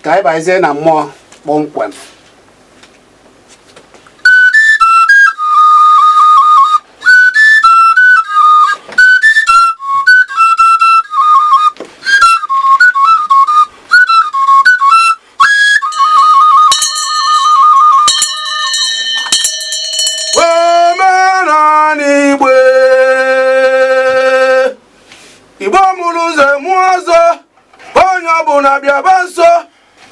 Ka anyị bazie na mmụọ kpọmkwem. Omenala Igbo, Igbo mụrụ nze mụọ ọzọ, onye ọbụla bịaba nso.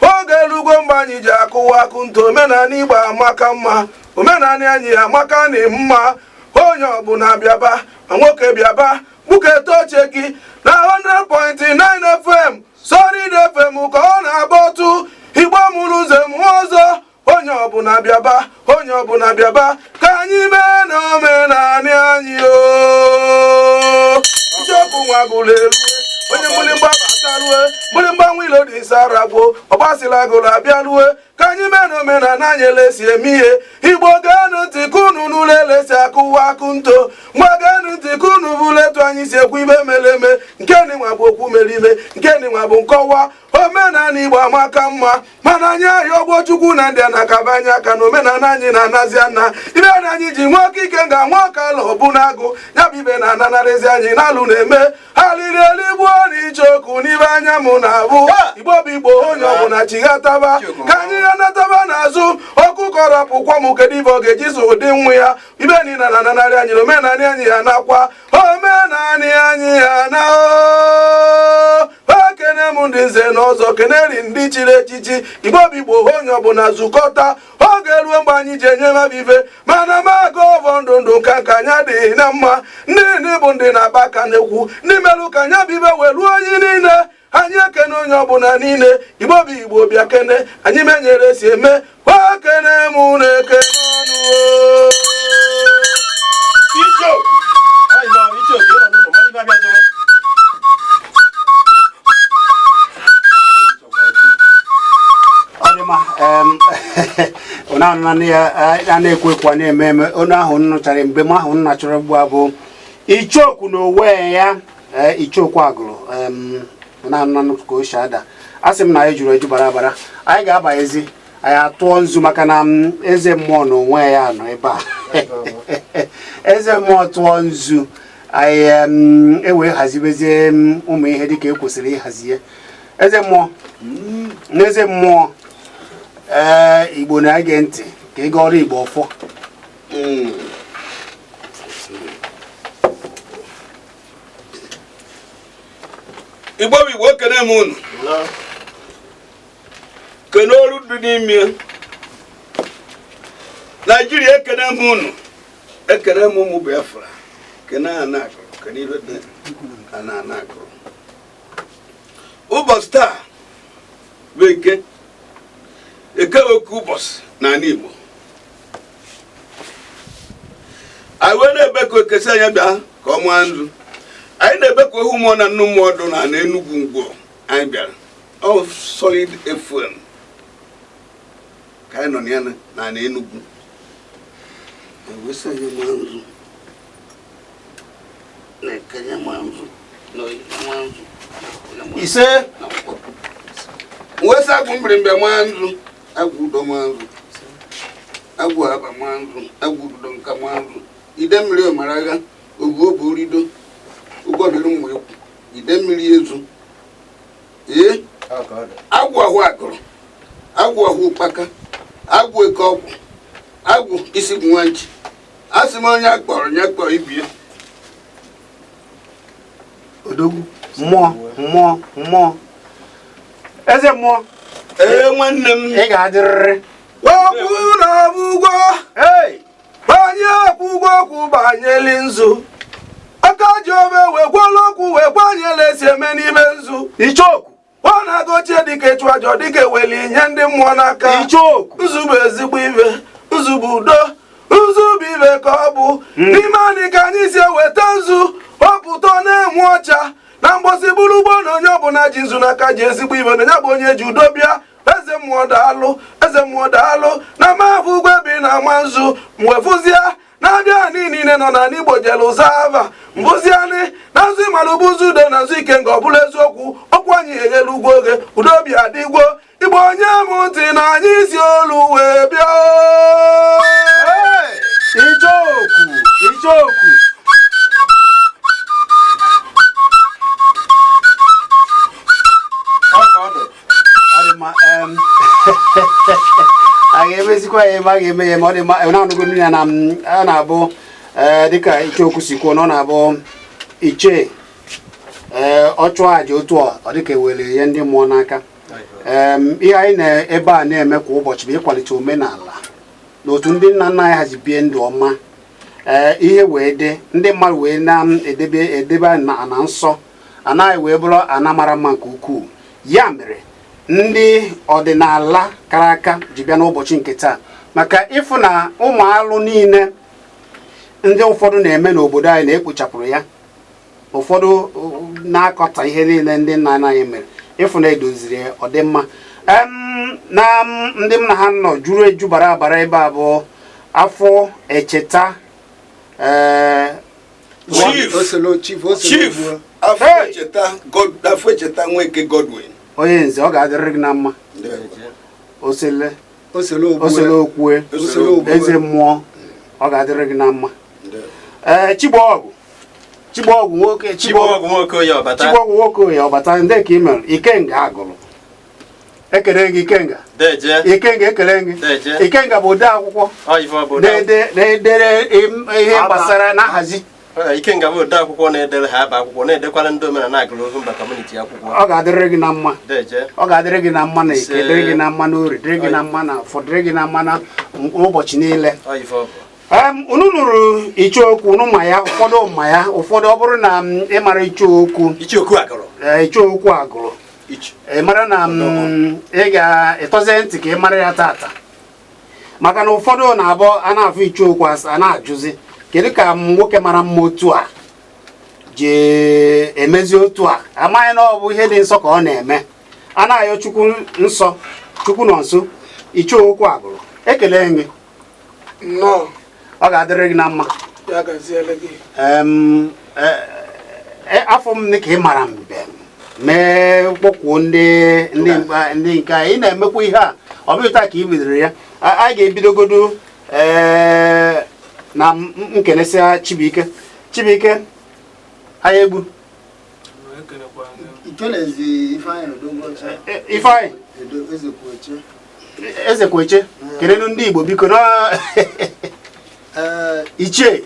Oge elugo mgbe anyị ji akụwa akụ ntụ. Omenala Igbo amaka mma, omenala anyị amaka na mma. Onye ọbụla bịaba, ma nwoke bịaba, gbuketa oche gị na 100.9 FM Solid FM ka ọ na-agba otu. Igbo mụrụ nze mụọ ọzọ, onye ọbụla bịaba, onye ọbụla bịaba ka anyị mee na omenala anyị. O icheoku nwa gụrụ erue, onye mgbịrịgba batarue, mgbịrịgba nwilo dị saragwo ọgbasịla gụrụ abịarue ka anyị mee na omenala anyị elesi eme ihe. Igbo, geenụ ntị ka unu nụrụ elesi akụwa akụ nto. Ngwa, geenụ ntị ka unu bụrụ etu anyị si ekwu ibe mere eme. Nke nịnwa bụ okwu mere ime, nke nịnwa bụ nkọwa. Omenala Igbo amaka mma, mana anyị ahịa ọgbọ Chukwu na ndị a na-akaba anyị aka na omenala anyị na-anazi ana ibe na anyị ji nwoke ike nga nwoke ala ọbụna agụ ya bụ ibe na-ananarịzi anyị na-alụ na-eme alịrị eligbuo na icheoku n'ibe anya m na-abụ. Igbo bụ Igbo, onye ọbụla chighataba ka anyị nataba n'azụ. Ọkụkọ rapụkwa m, kedu ibe ọ ga-eji zụ ụdị nwa ya? Ibe niile na-ananarị anyị na omenala anyị ya nakwa omenala anyị ya na ekene m ndị nze na ọzọ, keneri ndị chiri echichi. Igbo bụ Igbo, onye ọbụla zukọta. Oge ruo mgbe anyị ji enye mabụ ife, mana m aga ọvọ ndụ ndụ nka nka anyị adịghị na mma. Ndị ndị bụ ndị na-akpa aka na-ekwu, ndị merụ ka anya bụ ibe wee ruo onye niile. Anyị ekene onye ọbụla niile. Igbo bụ Igbo, bịa kene anyị menyere si eme. Ekene m na ekene ọnụ o. Icheoku! Ọ ibe ọ bụ icheoku, ị nọ n'ụlọ, mara ibe abịa zụrụ. Ọ dị mma. Ọ na-anụ ya a na-ekwu ekwu, a na-eme eme. Onu ahụ nụchara mgbe m ahụ nna chọrọ ugbu a bụ icheoku na owe ya. Ee, icheoku agụrụ ọ na-anụ ka o si ada. A sị m na anyị juru eju bara bara. Anyị ga-abanyezi, anyị atụọ nzu, maka na eze mmụọ na onwe ya nọ ebe a. Eze mmụọ tụọ nzu anyị, ewee hazibezie ụmụ ihe dịka e kwesịrị ịhazie. Eze mmụọ na eze mmụọ, ee, Igbo na-ege ntị ka ị gọọrọ Igbo ọfọ. Igbo bụ Igbo, ekene m unu, kene olu dị n'ime Naijiria, ekene m unu, ekene m ụmụ Biafra, kene ana akụrụ, kene ife dị ana ana akụrụ. Ụbọchị taa bụ Eke. Eke bụ oke ụbọchị n'ala Igbo. Anyị wee na-ebe ka ekesi anya bịa ka ọ maa nzu. Anyị na-ebe ka ohu mmụọ na nnu mmụọ dụ na ana Enugwu Ngwo. Anyị bịara ọ Solid FM ka anyị nọ na ya na ana Enugwu. Anyị wee sị anyị maa nzu na ekenye maa nzu na oyi maa nzu. Ise. Wee sị agwụ mgbịrịmgba maa nzu, agwụ udo maa nzu, agwụ aba maa nzu, agwụ ududo nka maa nzu, ide mmiri ọmara agha ogu obu orido ụgwọbiri ụmụ ekwu ide mmiri ezu. Ee, agwụ ahụ akụrụ, agwụ ahụ ụkpaka, agwụ eke ọgwụ, agwụ isi bụ nwa nchi. A sị m onye akpọrọ ya kpọọ ibie. Odogwu mmụọ, mmụọ, mmụọ, eze mmụọ. Ee, nwanne m. Ị ga-adịrịrị. Okwu na ọgwụgwọ. Hey! Onye akwụgwọ okwu banyeli nzu aka ji obe wee gwọla okwu wee gbanyela esi eme n'ime nzu. Icheoku. Ọ na-agochie dịka ịchụ aja, dịka eweli nye ndị mmụọ n'aka. Icheoku. Nzu bụ ezigbo ibe, nzu bụ udo, nzu bụ ibe ka ọ bụ n'ime anyị ka anyị si eweta nzu. Ọpụta na-enwe ọcha na mgbọsị bụrụ ugbo na onye ọbụla ji nzu n'aka ji ezigbo ibe na ya bụ onye ji udo bịa. Eze mmụọ, daalụ. Eze mmụọ, daalụ na mafụ ugwu ebe ị na-ama nzu. Mwefụzia na-abịa niile nọ n'ala Igbo jere ụzọ ava mbụzianị na nzu ịmalụ bụ nzu udo na nzu ike nga ọ bụla eziokwu okwu anyị eghela ugwu oge udo obi adịgwo. Igbo. Igbo nye m ntị na anyị si olu wee bịa. Icheoku, Icheoku. Ọ ka ọ dị. Ọ dị mma. A ga-emezikwa ya eme, a ga-eme ya eme. Ọ dị mma. Na-anụgo nne ya na a na-abụ, dịka Icheoku si kwuo na ọ na-abụ ichie, ee, ọ chụọ àjà otu a, ọ dịka ewere ihe ndị mmụọ n'aka. Ihe anyị na ebe a na-eme kwa ụbọchị bụ ịkwalite omenala na otu ndị nna nna anyị hazi bie ndụ ọma, ee, ihe wee dị ndị mmadụ wee na-edebe edebe na ana nsọ anaghị wee bụrụ ana mara mma nke ukwuu. Ya mere ndị ọdịnala kara aka ji bịa n'ụbọchị nke taa maka ịfụ na ụmụ alụ niile ndị ụfọdụ na-eme n'obodo anyị na-ekpochapụrụ ya. Ụfọdụ na-akọta ihe niile ndị nna nna anyị mere, ịfụ na edoziri ya ọdịmma. Na ndị m na ha nọ juru eju bara abara ebe a bụ afọ echeta, ee. Chief. Oselo, Chief Oselo. Chief. Ogbuo. Afọ Hey! echeta God, afọ echeta Nweke Godwin. Onye nze, ọ ga-adịrịrị gị na mma. Osele. Oselo Ogbuo. Osele okwue. Oselo Ogbuo. Eze mmụọ, ọ ga-adịrị gị na mma. Ee, Chigboọgụ, Chigboọgụ nwoke. Chigboọgụ nwoke onye ọbata. Chigboọgụ nwoke ya ọbata. Ndị ka ị mere Ikenga agụrụ ekele gị, Ikenga. Deje. Ikenga, ekele gị. Deje. Ikenga bụ ode akwụkwọ. Ọ ife ọ bụ. Na-ede, na-edere ihe gbasara na nhazi. Ikenga bụ ode akwụkwọ na-edere ha aba akwụkwọ, na-edekwara ndị omenala agụrụ ohu mba community akwụkwọ. Ọ ga-adịrị gị na mma. Deje. Ọ ga-adịrị gị na mma na eke, Ise. dịrị gị na mma na orie, dịrị gị na mma na afọ, dịrị gị na mma na ụbọchị niile. Ọ ife ọ bụ. Unu nụrụ icheokwu, unu ma ya, ụfọdụ ma ya, ụfọdụ ọ bụrụ na ị mara icheokwu. Icheokwu agụrụ. Ee, icheokwu agụrụ. Ichi. Ị mara na ị ga-etọzie ntị ka ị mara ya tata, maka na ụfọdụ na-abụ a na-afụ icheokwu a na-ajụzi kedu ka m nwoke mara mma otu a ji emezi otu a. Amaghị na ọ bụ ihe dị nsọ ka ọ na-eme. A na-ayọ Chukwu nsọ, Chukwu nọ nso. Icheokwu agụrụ, ekele gị. Nnọọ. Ọ ga-adịrị gị na mma. Ya gaziele gị. Afọ m dị ka ị mara mbem mee kpọkwuo ndị nke a. Ị na-emekwa ihe a, ọ bụghị taa ka ị bidoro ya. A ga-ebidogodo, ee, na nkenesịa Chibuike. Chibuike anyị egbu. Ikelezi Ifeanyị Odogwocha. Ifeanyị. Edo Ezekwoche. Ezekweche, kelenu ndị Igbo biko na Ee, ichie,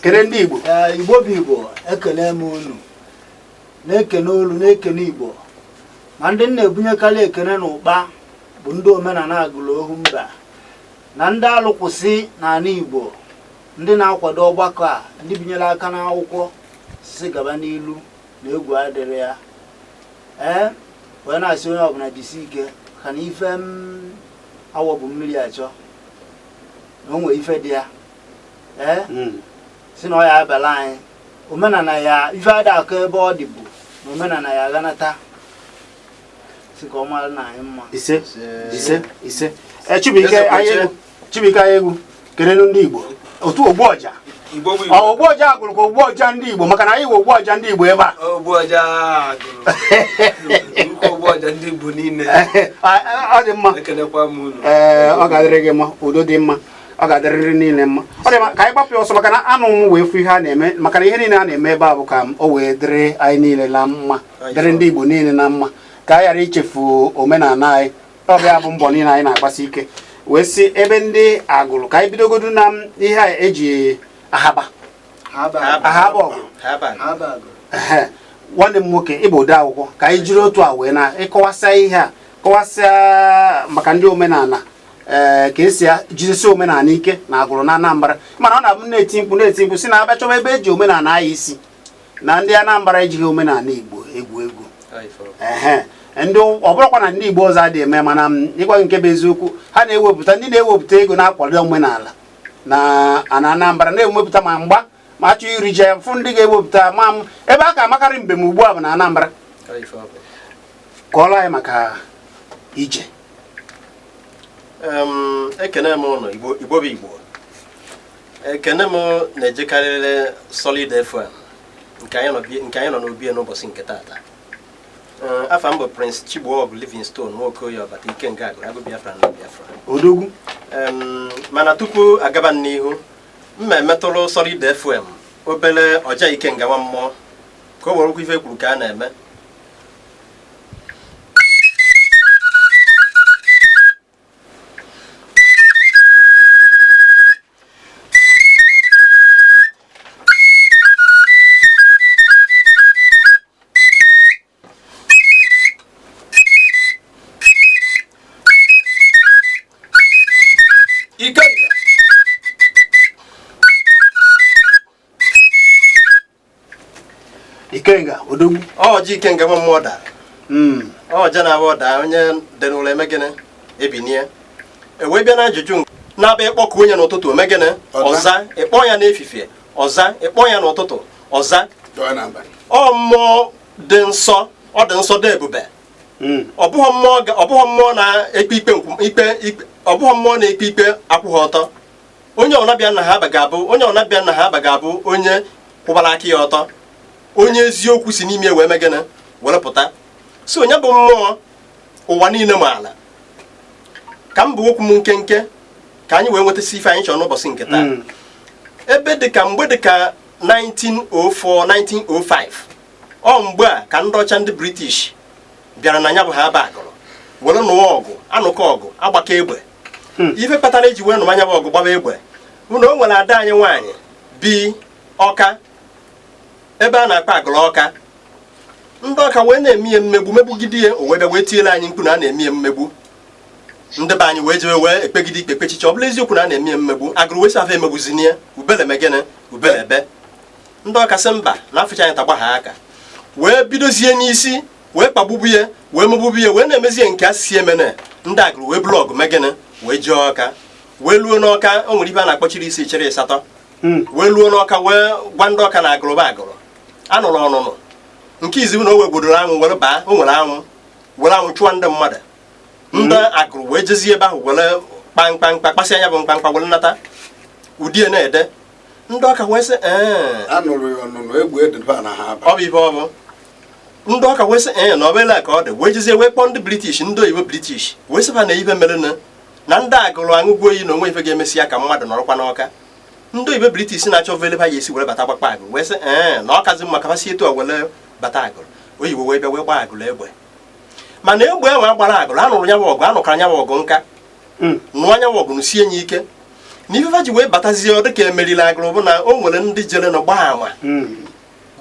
kele ndị Igbo. Ee, Igbo bụ Igbo, ekele m unu. Na-ekene olu, na-ekene Igbo. Ma ndị m na-ebunyekarị ekene n'ụkpa bụ ndị omenala agụrụ ohu mba na ndị alụkwụsị n'ala Igbo, ndị na-akwado ọgbakọ a, ndị binyere aka n'akwụkwọ si gaba n'ilu na egwu adịrị ya. Ee, wee na-asị onye ọbụla jisi ike ka na ife m awọ bụ mmiri achọ na o nwee ife dị ya, ee, si na ọ ya abala anyị omenala ya, ife ada akọ ebe ọ dịbụ na omenala ya aghanata, si ka ọ mara na anyị mma. Ise, ise, ise. Ee, Chibuike. Eze Anyị Kweche. egwu, Chibuike anyị egwu, kelenu ndị Igbo otu ogbu ọja. Igbo bụ Ọ ogbu ọja agụrụ ka ogbu ọja ndị Igbo, maka na anyị wụ ogbu ọja ndị Igbo ebe a. Ogbu ọja agụrụ nnukwu ogbu ọja ndị Igbo niile. Ọ dị mma. Ekelekwa m unu. Ee, ọ ga-adịrị gị mma, udo dị mma, ọ ga-adịrịrị niile mma. Ọ dị mma ka anyị gbapụ ya ọsọ, maka na anụ m wee fụ ihe a na-eme, maka na ihe niile a na-eme ebe a bụ ka o wee dịrị anyị niile na mma, dịrị ndị Igbo niile na mma, ka anyị ghara ichefu omenala anyị. Ọ bụ ya bụ mbọ niile anyị na-agbasi ike wee sị ebe ndị agụrụ ka anyị bidogodu na ihe a eji ahaba ahaba ọgụ. Ha ba. Ehe. Nwanne m nwoke, ịbụ ode akwụkwọ, ka anyị jiri otu a wee na ịkọwasịa ihe a, kọwasịa maka ndị omenala, ee, ka esi jidesi omenala ike na agụrụ na Anambra. Mana ọ na-abụ na-eti mkpu, na-eti mkpu si na abịa chọba ebe eji omenala anyị isi na ndị Anambra ejighị omenala Igbo egwu egwu. Ehe, ndị ọ bụrụkwa na ndị Igbo ọzọ adịghị eme, mana m ịgwa gị nke bụ eziokwu, ha na-ewepụta ndị na-ewepụta ego na-akwado omenala na ana Anambra, na-ewepụta ma mgba ma achọ iri ji fụ ndị ga-ewepụta ma m ebe a ka amakarị mbem ugbu a bụ na Anambra. Kọọrọ anyị maka ije. Ekene m ụnụ, Igbo, Igbo bụ Igbo. Ekene m na-ejekarịrị Solid FM nke anyị nọ n'obi ya n'ụbọchị nke taata. Afa m bụ Prince Chigbuogu Livingstone Nwokoye Ọbata Ikenga Agụrụ Agụ Biafra na Biafra. Odogwu. Mana tupu agaba n'ihu, m emetụrụ Solid FM obere ọja Ikenga nwa mmụọ ka o were okwu ife kwuru ka a na-eme. Ikenga. Ikenga odogwu. Ọja Ikenga nwa mmụọ dara. Ọja na-abụ ọda onye dị n'ụlọ eme gịnị ebinie e wee bịa na ajụjụ na-abịa ịkpọku onye n'ụtụtụ ome gịnị ọza, ịkpọ ya n'efifie ọza, ịkpọ ya n'ụtụtụ ọza. Ọ mmụọ dị nsọ, ọ dị nsọ dị ebube. Ọ bụghọ mmụọ na-ekpe ikpe ikpe ọ bụghọ mmụọ na-ekpe ikpe akwụghị ọtọ. Onye ọnabịa nna ha aba ga-abụ onye ọnabịa nna ha aba ga-abụ onye kwụbara aka ya ọtọ, onye eziokwu si n'ime wee mee gịnị were pụta. So onye bụ mmụọ ụwa niile ma ala. Ka m bụ okwu m nkenke ka anyị wee nwetasị ife anyị chọrọ n'ụbọchị nke taa. Ebe dịka mgbe dịka 1904 1905, ọ mgbe a ka ndị ọcha ndị British bịara na ya bụ ha aba Agụrụ were nụọ ọgụ, anụkọ ọgụ, agbakọ egbe. Ife kpatara eji wee nụma anya bụ ọgụ gbaba egbe bụ na o nwere ada anyị nwaanyị bi Ọka ebe a na-akpa Agụrụ Ọka. Ndị Ọka wee na-eme ya mmegbu megbugide ya, o wee bịa wee tiele anyị mkpu na a na-eme ya mmegbu. Ndị be anyị wee jewe wee ekpegide ikpe kpechiche, ọ bụla eziokwu na a na-eme ya mmegbu. Agụrụ wee sị afọ emegbuzini ya, ubele megịnị ubele ebe. Ndị Ọka sị mba na afụcha anyị tagba ha aka, wee bidozie n'isi wee kpagbubu ya wee megbubu ya wee na-emezie nke asịsị emene. Ndị Agụrụ wee blọọgụ megịnị wee jee Ọka wee luo n'Ọka. O nwere ibe a na-akpọchiri isi chere ịsatọ wee luo n'Ọka wee gwa ndị Ọka na Agụrụ bụ Agụrụ anụrụ ọnụnụ nke iziwu na o wegwodoro anwụ were baa, o nwere anwụ were anwụ chụọ ndị mmadụ. Ndị Agụrụ wee jezie ebe ahụ were kpamkpamkpa kpasị anya bụ mkpamkpa were nata ụdị na-ede. Ndị Ọka wee sị ọ bụ ife ọ bụ. Ndị Ọka wee sị ee na ọ bụla ka ọ dị, wee jezie wee kpọọ ndị British, ndị oyibo British wee sịba na ife mere na ndị Agụrụ aṅụgwo iyi na onwe ife ga-emesi ya ka mmadụ nọrọkwa n'Ọka. Ndị oyibo British na-achọ vele ha ya esi were bata gbakpa Agụrụ wee sị ee na ọkazi mma ka ha si etu a were bata Agụrụ. Oyibo wee bịa wee gbaa Agụrụ egbe, mana egbe ahụ agbara Agụrụ anụrụ ya bụ ọgụ, anụkara ya bụ ọgụ nka nụọ anya bụ ọgụ nụsie ya ike. Na ifefa ji wee batazie ọ dịka emerila Agụrụ bụ na o nwere ndị jere na gbaa ama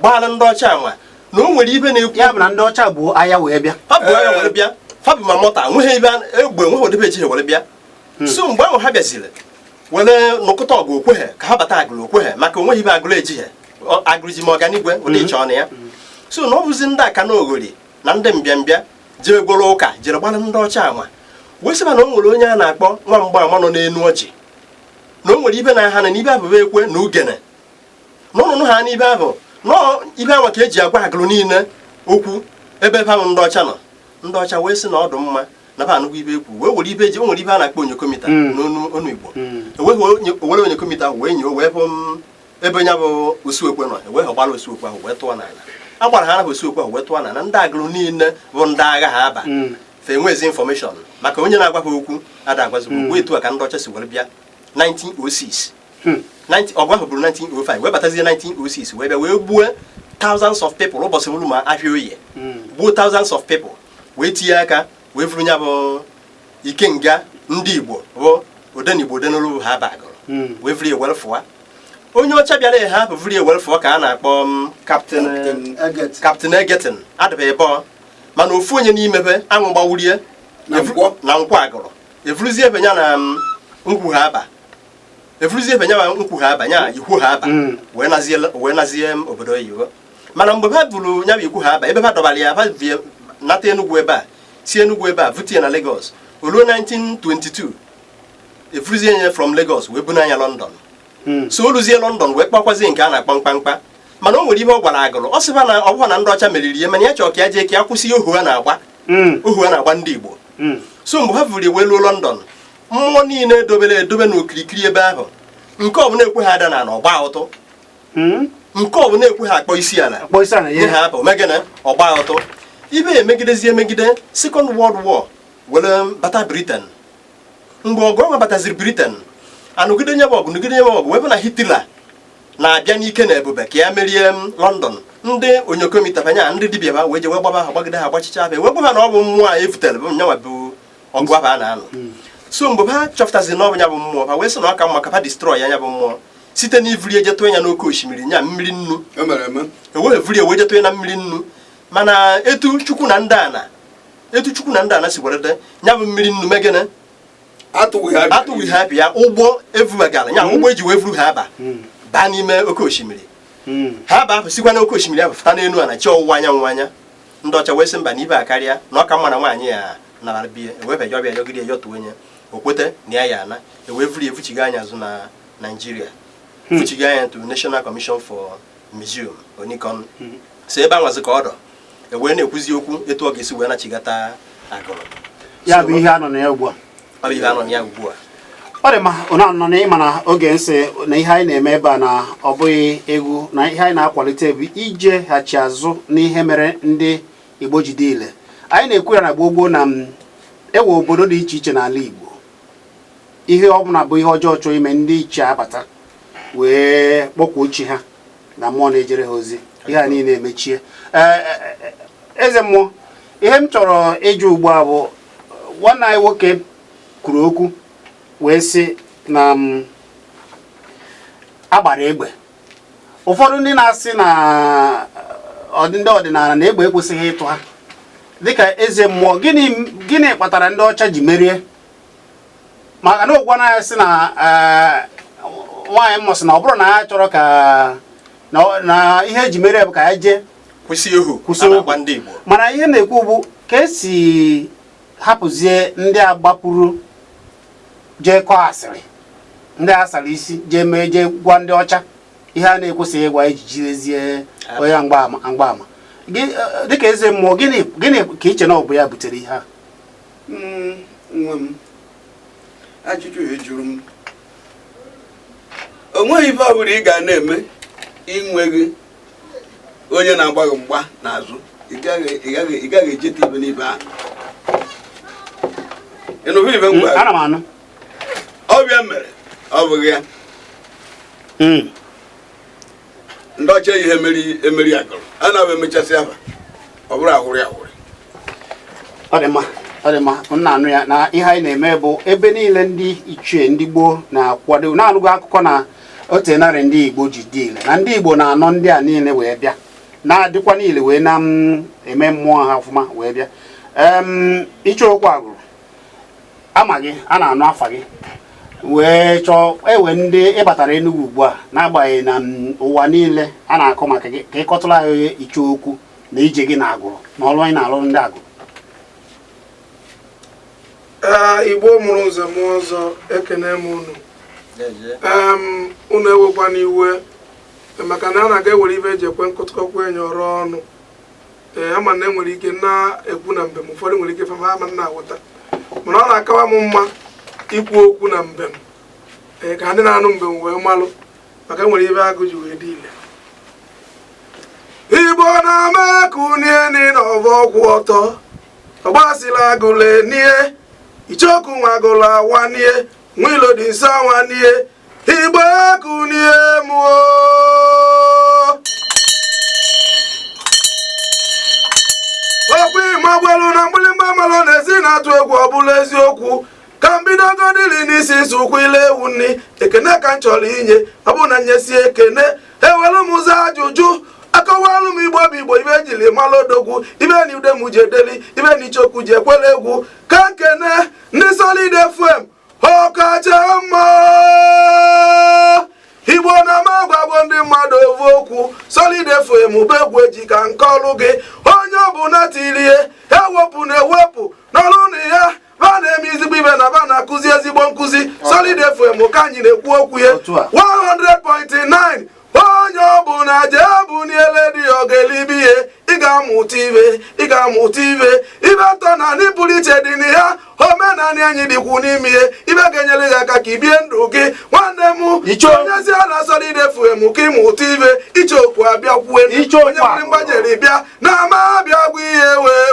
gbaala ndị ọcha ama na o nwere ibe na-ekwu ya bụ na ndị ọcha bụ agha wee bịa, ha bụ agha were bịa, fa bụ ma mọta nweghị ibe egbe nweghị odebe ejighị were bịa. So mgbe ahụ ha bịaziri were nụkọta ọgụ okweghe ka ha bata Agụrụ okweghe maka onweghị ibe Agụrụ ejighe Agụrụ ji ma ọganigwe ụdị ịchọ na ya. So na ọ bụzi ndị aka na Oghori na ndị mbịambịa jere gworo ụka jere gbara ndị ọcha ama wee sịba na o nwere onye a na-akpọ nwa mgbaama nọ n'enu ọjị, na o nwere ibe na-aha na n'ibe abụba ekwe na ugene na ọnụnụ ha n'ibe ahụ nọọ ibe anwa ka eji agwa Agụrụ niile okwu ebe ebe ahụ ndị ọcha nọ. Ndị ọcha wee sị na ọ dị mma na ba anụgwọ ibe ekwu wee were ibe eji o nwere ibe a na-akpọ onyokomita n'onu Igbo, ewere onyokomita ahụ wee nyoo wee hụ ebe nya bụ osuekwe nọ, ewee gbara osuekwe ahụ wee tụọ n'ala. A gbara ha ahụ osuekwe ahụ wee tụọ n'ala. Ndị Agụrụ niile bụ ndị agha ha aba fa enwezi infọmeshọn maka onye na-agwa ha okwu ada agwazigbo okwu. Etu a ka ndị ọcha si were bịa 1906, ọgụ ahụ bụrụ 1905 wee batazie 1906 wee bịa wee gbuo thousands of people ụbọchị bụrụ ma ahịa oye, gbuo thousands of people wee tinye aka wee vuru ya bụ Ikenga ndị Igbo bụ Odenigbo Odenolu ha aba Agụrụ wee vuru ya were fụwa. Onye ọcha bịara ya ha bụ vuru ya were fụọ ka a na-akpọ Captain Egerton adịba ịbọ, mana ofu onye n'imebe anwụ gbawurie na nkwọ Agụrụ evuruzie ebe ya na nkwu ha aba evuruzie ebe ya nkwu ha aba nya ikwu ha aba wee nazie obodo oyibo. Mana mgbe ha buru ya bụ ikwu ha aba ebe ha dọbara ya ha nata Enugu ebe a si Enugu ebe a vute ya na Lagos. O ruo 1922 evuruzie ya from Lagos wee buna ya London. So o ruzie London wee kpakwazie nke a na-akpọ mkpamkpa. Mana o nwere ihe ọ gwara Agụrụ, ọ sịba na ọ bụghị na ndị ọcha meriri ya, mana ya chọrọ ka ya jee ka ya kwụsị ohu a na-agba ohu a na-agba ndị Igbo. So mgbe ha vuru wee luo London, mmụọ niile edobere edobe n'okirikiri ebe ahụ nke ọ bụla ekwe ha ada na ọgba ụtụ, nke ọ bụla ekwe ha akpọ isi ala nye ha apụ megịnị ọgba ụtụ. Ibe emegidezi emegide, Second World War were bata Britain. Mgbe ọgụ ọnwa bataziri Britain, anụgide nye bụ ọgụ, nụgide nye bụ ọgụ, wee bụ na Hitler na-abịa n'ike na ebube ka ya merie London. Ndị onyokomitapanya, ndị dibịa ba wee je wee gbaba ha, gbagide ha, gbachicha ha, wee gwa ha na ọ bụ mmụọ a efutere bụ nyanwa bụ ọgụ ahụ a na-anụ. So mgbe ha chọpụtaziri na ọ bụ ya bụ mmụọ, ha wee sị na ọ ka mma ka ha destroy ya, ya bụ mmụọ, site n'ivuri eje tụọ ya n'oke osimiri, nya mmiri nnu. O mere eme. Ewee vuri ewe je tụọ ya na mmiri nnu. Mana etu Chukwu na ndị ana, etu Chukwu na ndị ana si were dị, ya bụ mmiri nnu megene? Atụghị ha. Atụghị ha bịa ụgbọ evubagara ya, ụgbọ eji wee vuru ha aba baa n'ime oke osimiri. Ha ba ahụ sikwa n'oke osimiri ahụ fụta n'elu ala chi ọwụwa anyanwụ anya. Ndị ọcha wee sị mba, na ibe a karịa, na ọ ka mma na nwaanyị ya nabara biye. Ewee bịa ọbịa yọgide yọtuo onye o kwete na ya ya ana, ewee vuru evuchiga anya azụ na Naijiria, vuchiga anya to National Commission for Museum, Onikan. Si ebe anwazi ka ọ dọ, ewee na-ekwuzi okwu etu ọ ga-esi wee nachigata Agụrụ. Ya bụ ihe a nọ na ya ugbu a. Ọ bụ ihe a nọ na ya ugbu a. Ọ dị mma. Ụna nọ na ịma na oge nsị na ihe anyị na-eme ebe a na ọ bụghị egwu, na ihe anyị na-akwalite bụ ijeghachi azụ n'ihe mere ndị Igbo ji dị ile. Anyị na-ekwu ya na gboo gboo na ewe obodo dị iche iche n'ala Igbo, ihe ọ bụla bụ ihe ọjọọ chọọ ime, ndị ichie abata wee kpọkwuo chi ha na mmụọ na-ejere ha ozi, ihe a niile emechie. Ee, eze mmụọ, ihe m chọrọ ịjụ ugbu a bụ, nwanne anyị nwoke kwuru okwu wee sị na agbara egbe. Ụfọdụ ndị na-asị na ndị ọdịnala na egbe ekwesịghị ịtụ ha. Dịka eze mmụọ, gịnị gịnị kpatara ndị ọcha ji merie? Maka na okwu anaghị sị na nwaanyị mmụọ sị na ọ bụrụ na ya chọrọ ka na ihe eji merie bụ ka ya jee kwụsị ohu kwụsị a ohu. Na-agba ndị Igbo. Mana ihe m na-ekwu bụ ka esi hapụzie ndị a gbapụrụ jee kọọ asịrị, ndị a sara isi jee mee, jee gwa ndị ọcha ihe a na-ekwesịghị ịgwa, iji jidezie onye mgbaama mgbaama gị. Dịka eze mmụọ, gịnị gịnị ka iche na ọ bụ ya butere ihe a? Nwa m, ajụjụ ị jụrụ m, o nweghị ife ọbụla ị ga na-eme inweghị onye na-agba gị mgba n'azụ, ị gaghị ejete ibe n'ibe ahụ. Ị nụrụ ibe m gwara gị? Ana m anụ. Ọbịa mere ọ bụghị ya. Ndị ọcha ihe emeri emeri Agụrụ a na emechasị afa, ọ bụrụ ahụrị ahụrị. Ọ dị mma, ọ dị mma. M na-anụ ya na ihe anyị na-eme bụ ebe niile ndị ichie ndị gboo na-akwado na-anụgo akụkọ na otenarị ndị Igbo ji dị ile, na ndị Igbo na-anọ ndị a niile wee bịa na-adịkwa niile wee na eme mmụọ ha ọfụma wee bịa. Ịchọ okwu Agụrụ ama gị, a na-anụ afa gị wee chọọ ewe ndị ịbatara Enugu ugbu a, n'agbanyeghị na ụwa niile a na-akọ maka gị, ka ị kọtụrụ anyị iche okwu na ije gị na Agụrụ na ọrụ anyị na-alụ ndị Agụrụ. Ee, Igbo mụrụ ụzọ mụọ ọzọ, ekene m unu. Unu ewekwana iwe maka na a na-aga ewere ibe eji ekwe nkụtụkọkwa enyi ọrụ ọnụ. Ee, ama na enwere ike na-ekwu na mbem, ụfọdụ nwere ike fama ama na aghọta, mana ọ na-akawa m mma ikwu okwu na mbem, ee, ka ndị na-anụ mbem wee malụ maka enwere ibe agụ ji wee dị ile. Igbo na-ama kunie n'ọvọ ọkwụ ọtọ, ọgbasila agụle nie ichoku nwa agụlụ awanie nwa ilo dị nsọ awanie. Igbo kunie mụọ. Okwu ịmagwelu na mgbịlịgba malụ na-esi na-atụ egwu ọbụla eziokwu ka m bidogodili n'isi nsukwu ile ewu nni. Ekene ka m chọrọ inye, ọ bụ na nyesie ekene, ewelu m ụzọ ajụjụ akọwalụ m. Igbo bụ Igbo, ibe ejili malụ odogwu, ibe na ude m ji edeli, ibe na ichokwu ji ekwele egwu. Ka nkene ndị Solid FM ọkacha mma. Igbo na-ama agwagwo ndị mmadụ ovu okwu. Solid FM bụ egwu eji ka nke ọlụ gị, onye ọbụla tirie ewepụ na ewepụ n'ọlụ na ya ba na-eme ezigbo ibe na ba na-akụzi ezigbo nkụzi. Solid FM ka anyị na-ekwu okwu ya. Otu a. 100.9, onye ọbụla jee buniele dị ọgelibe ihe, ị ga-amụta ibe, ị ga-amụta ibe ibe ntọ na anyị pụrụ iche dị na ya. Omenala anyị dịkwu n'ime ihe ibe ga-enyere gị aka ka i bie ndụ gị, nwanne m. Onye si ala Solid FM ka ịmụta ibe iche okwu abịakwue Iche okwu onye mmiri mgbajeri bịa na ama abịa gwa ihe wee.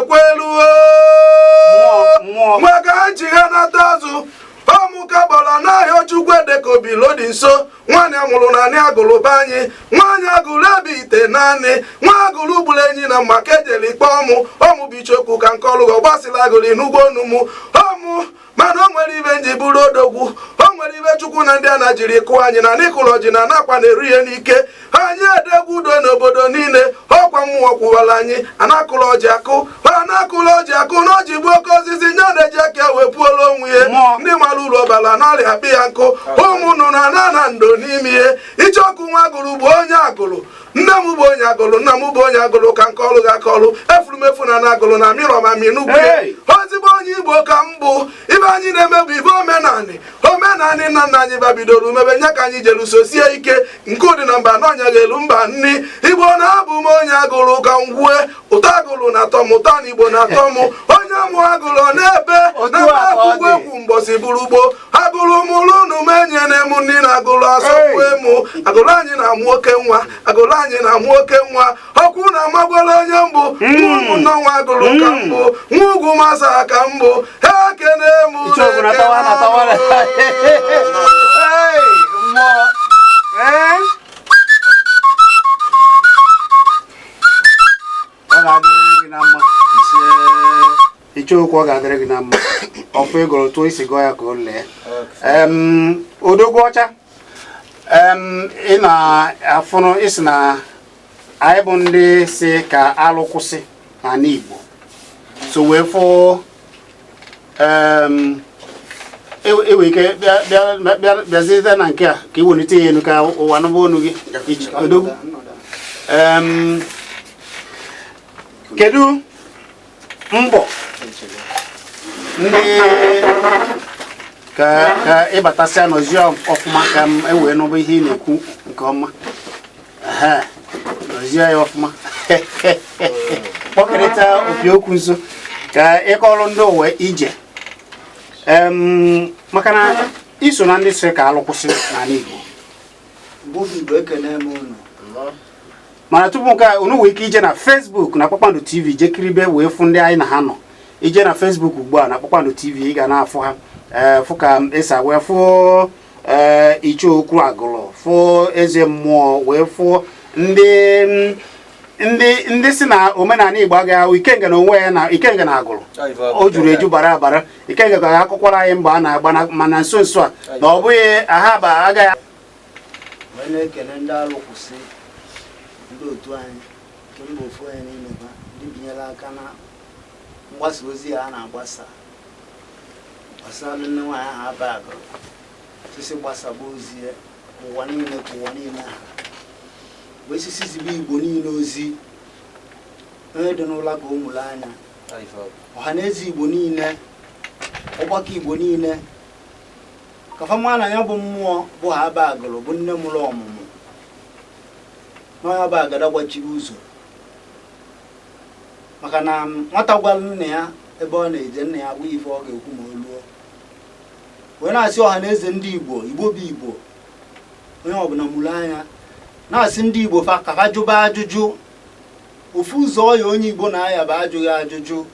mma ka ejele ikpe ọmụ ọmụ bụ ichokwu ka nke ọlụgọ gbasịla agụrụ n'ugbo onu mụ ọmụ. Mana o nwere ibe nji bụrụ odogwu, o nwere ibe Chukwu na ndị a na jiri kụọ anyị na n'ịkụlọ ji na nakwa na-eru ihe n'ike. Anyị edegwu udo n'obodo niile. Ọkwa mmụọ kwụwara anyị anakụlọ ọjị akụ, anakụlọ ọjị akụ na ọjị bụ oke osisi nya na-eji aka wepụola onwe ihe. Mmụọ. Ndị mara uru ọbara narị akpị ya nkụ, ụmụ nnụnụ ana na ndo n'ime ihe. Icheoku nwa agụrụ bụ onye agụrụ, nne m bụ onye agụrụ, nna m bụ onye agụrụ, ka nke ọlụ ga akọlụ efuru m efu na na agụrụ na mirọmami n'ugwu. Hey! Ozigbo onye Igbo ka m bụ. Ibe anyị na-eme bụ ibe omenanị, omenanị nna nna anyị babidoro mebe nya ka anyị jere sosie ike nke ụdị na mba n'ọnya ga-elu mba nni Igbo. Na-abụ m onye agụrụ ka m gwue ụtọ agụrụ na-atọ m ụtọ, na Igbo na-atọ m. Onye mụ agụrụ ọ na-ebe Otu na a ka ọ akwụkwọ dị. egwu mbọsị bụrụ ugbo agụrụ mụrụ unu m enyere m nni na agụrụ asọkwu mụ. Agụrụ anyị na-amụ oke nwa, agụrụ anyị na-amụ oke nwa. Ọkwụ na amagwala onye mbụ ụmụnna nwa agụrụ ka mbụ nwa ugwu masa ka mbụ ekene m. Icheoku na-atawa na-atawa. Hey, mmụọ. Ee? Ọ ga-adịrịrị gị na mma. Icheoku, ọ ga-adịrị gị na mma. Ọfụ ịgụrụ tụọ isi gụọ ya ka o lee. Odogwu ọcha. Ị na-afụnụ isi na anyị bụ ndị si ka alụ kwụsị n'ala Igbo, so wee fụ enwere ike bịa bịa bịa bịazie na nke a ka ị welite ya elu ka ụwa nụba onu gị. Odogwu, kedu mbọ ndị ka ịbatasịa nọzie ọfụma ka m ewee nụba ihe ị na-ekwu nke ọma? Ehe, nọzie ya ọfụma, kpọkịrịta opi okwu nso ka ịkọrọ ndị ụwa ije. Maka na iso na ndị sị ka alụ kwụsị n'ala Igbo. Bụ Igbo, ekene m unu. Mana tupu nke a, unu nwere ike ije na Facebook na Kpakpando TV jee kiribe wee fụ ndị anyị na ha nọ. Ije na Facebook ugbu a na Kpakpando TV, ị ga na-afụ ha, ee, fụ ka esa wee fụ, ee, Icheokwu Agụlụ, fụ eze mmụọ, wee fụ ndị si na omenala Igbo agaghị ahụ Ikenga na onwe ya na Ikenga na Agụlụ o juru eju bara abara. Ikenga ga-akọkwara anyị mbọ a na-agba mana nso nso a na ọ bụghị aha ba agaghị. Wee na-ekele ndị alụ kwụsị, ndị otu anyị nke mba ofu onye n'ime ha, ndị binyere aka na mgbasa ozi a na-agbasa gbasara nne nwaanyị ahụ aba agụrụ sisi gbasaba ozi ya ụwa niile, ka ụwa niile ha wee sisi zibe Igbo niile ozi. Onye dị n'ụlọ ka o mụrụ anya, ọha na eze Igbo niile, ọgbakọ Igbo niile, ka fa na ya bụ mmụọ bụ ha aba agụrụ bụ nne mụrụ ọmụmụ n'ọnya bụ agada gbachiri ụzọ, maka na nwata gwara nna ya ebe ọ na-eje, nna ya agwa ife ọ ga-ekwu ma o luo. Wee na-asị ọha na eze ndị Igbo, Igbo bụ Igbo, onye ọbụla mụrụ anya. Na-asị ndị Igbo fa ka fa jụba ajụjụ. Ofu ụzọ ọya onye Igbo na-aya bụ ajụghị ajụjụ,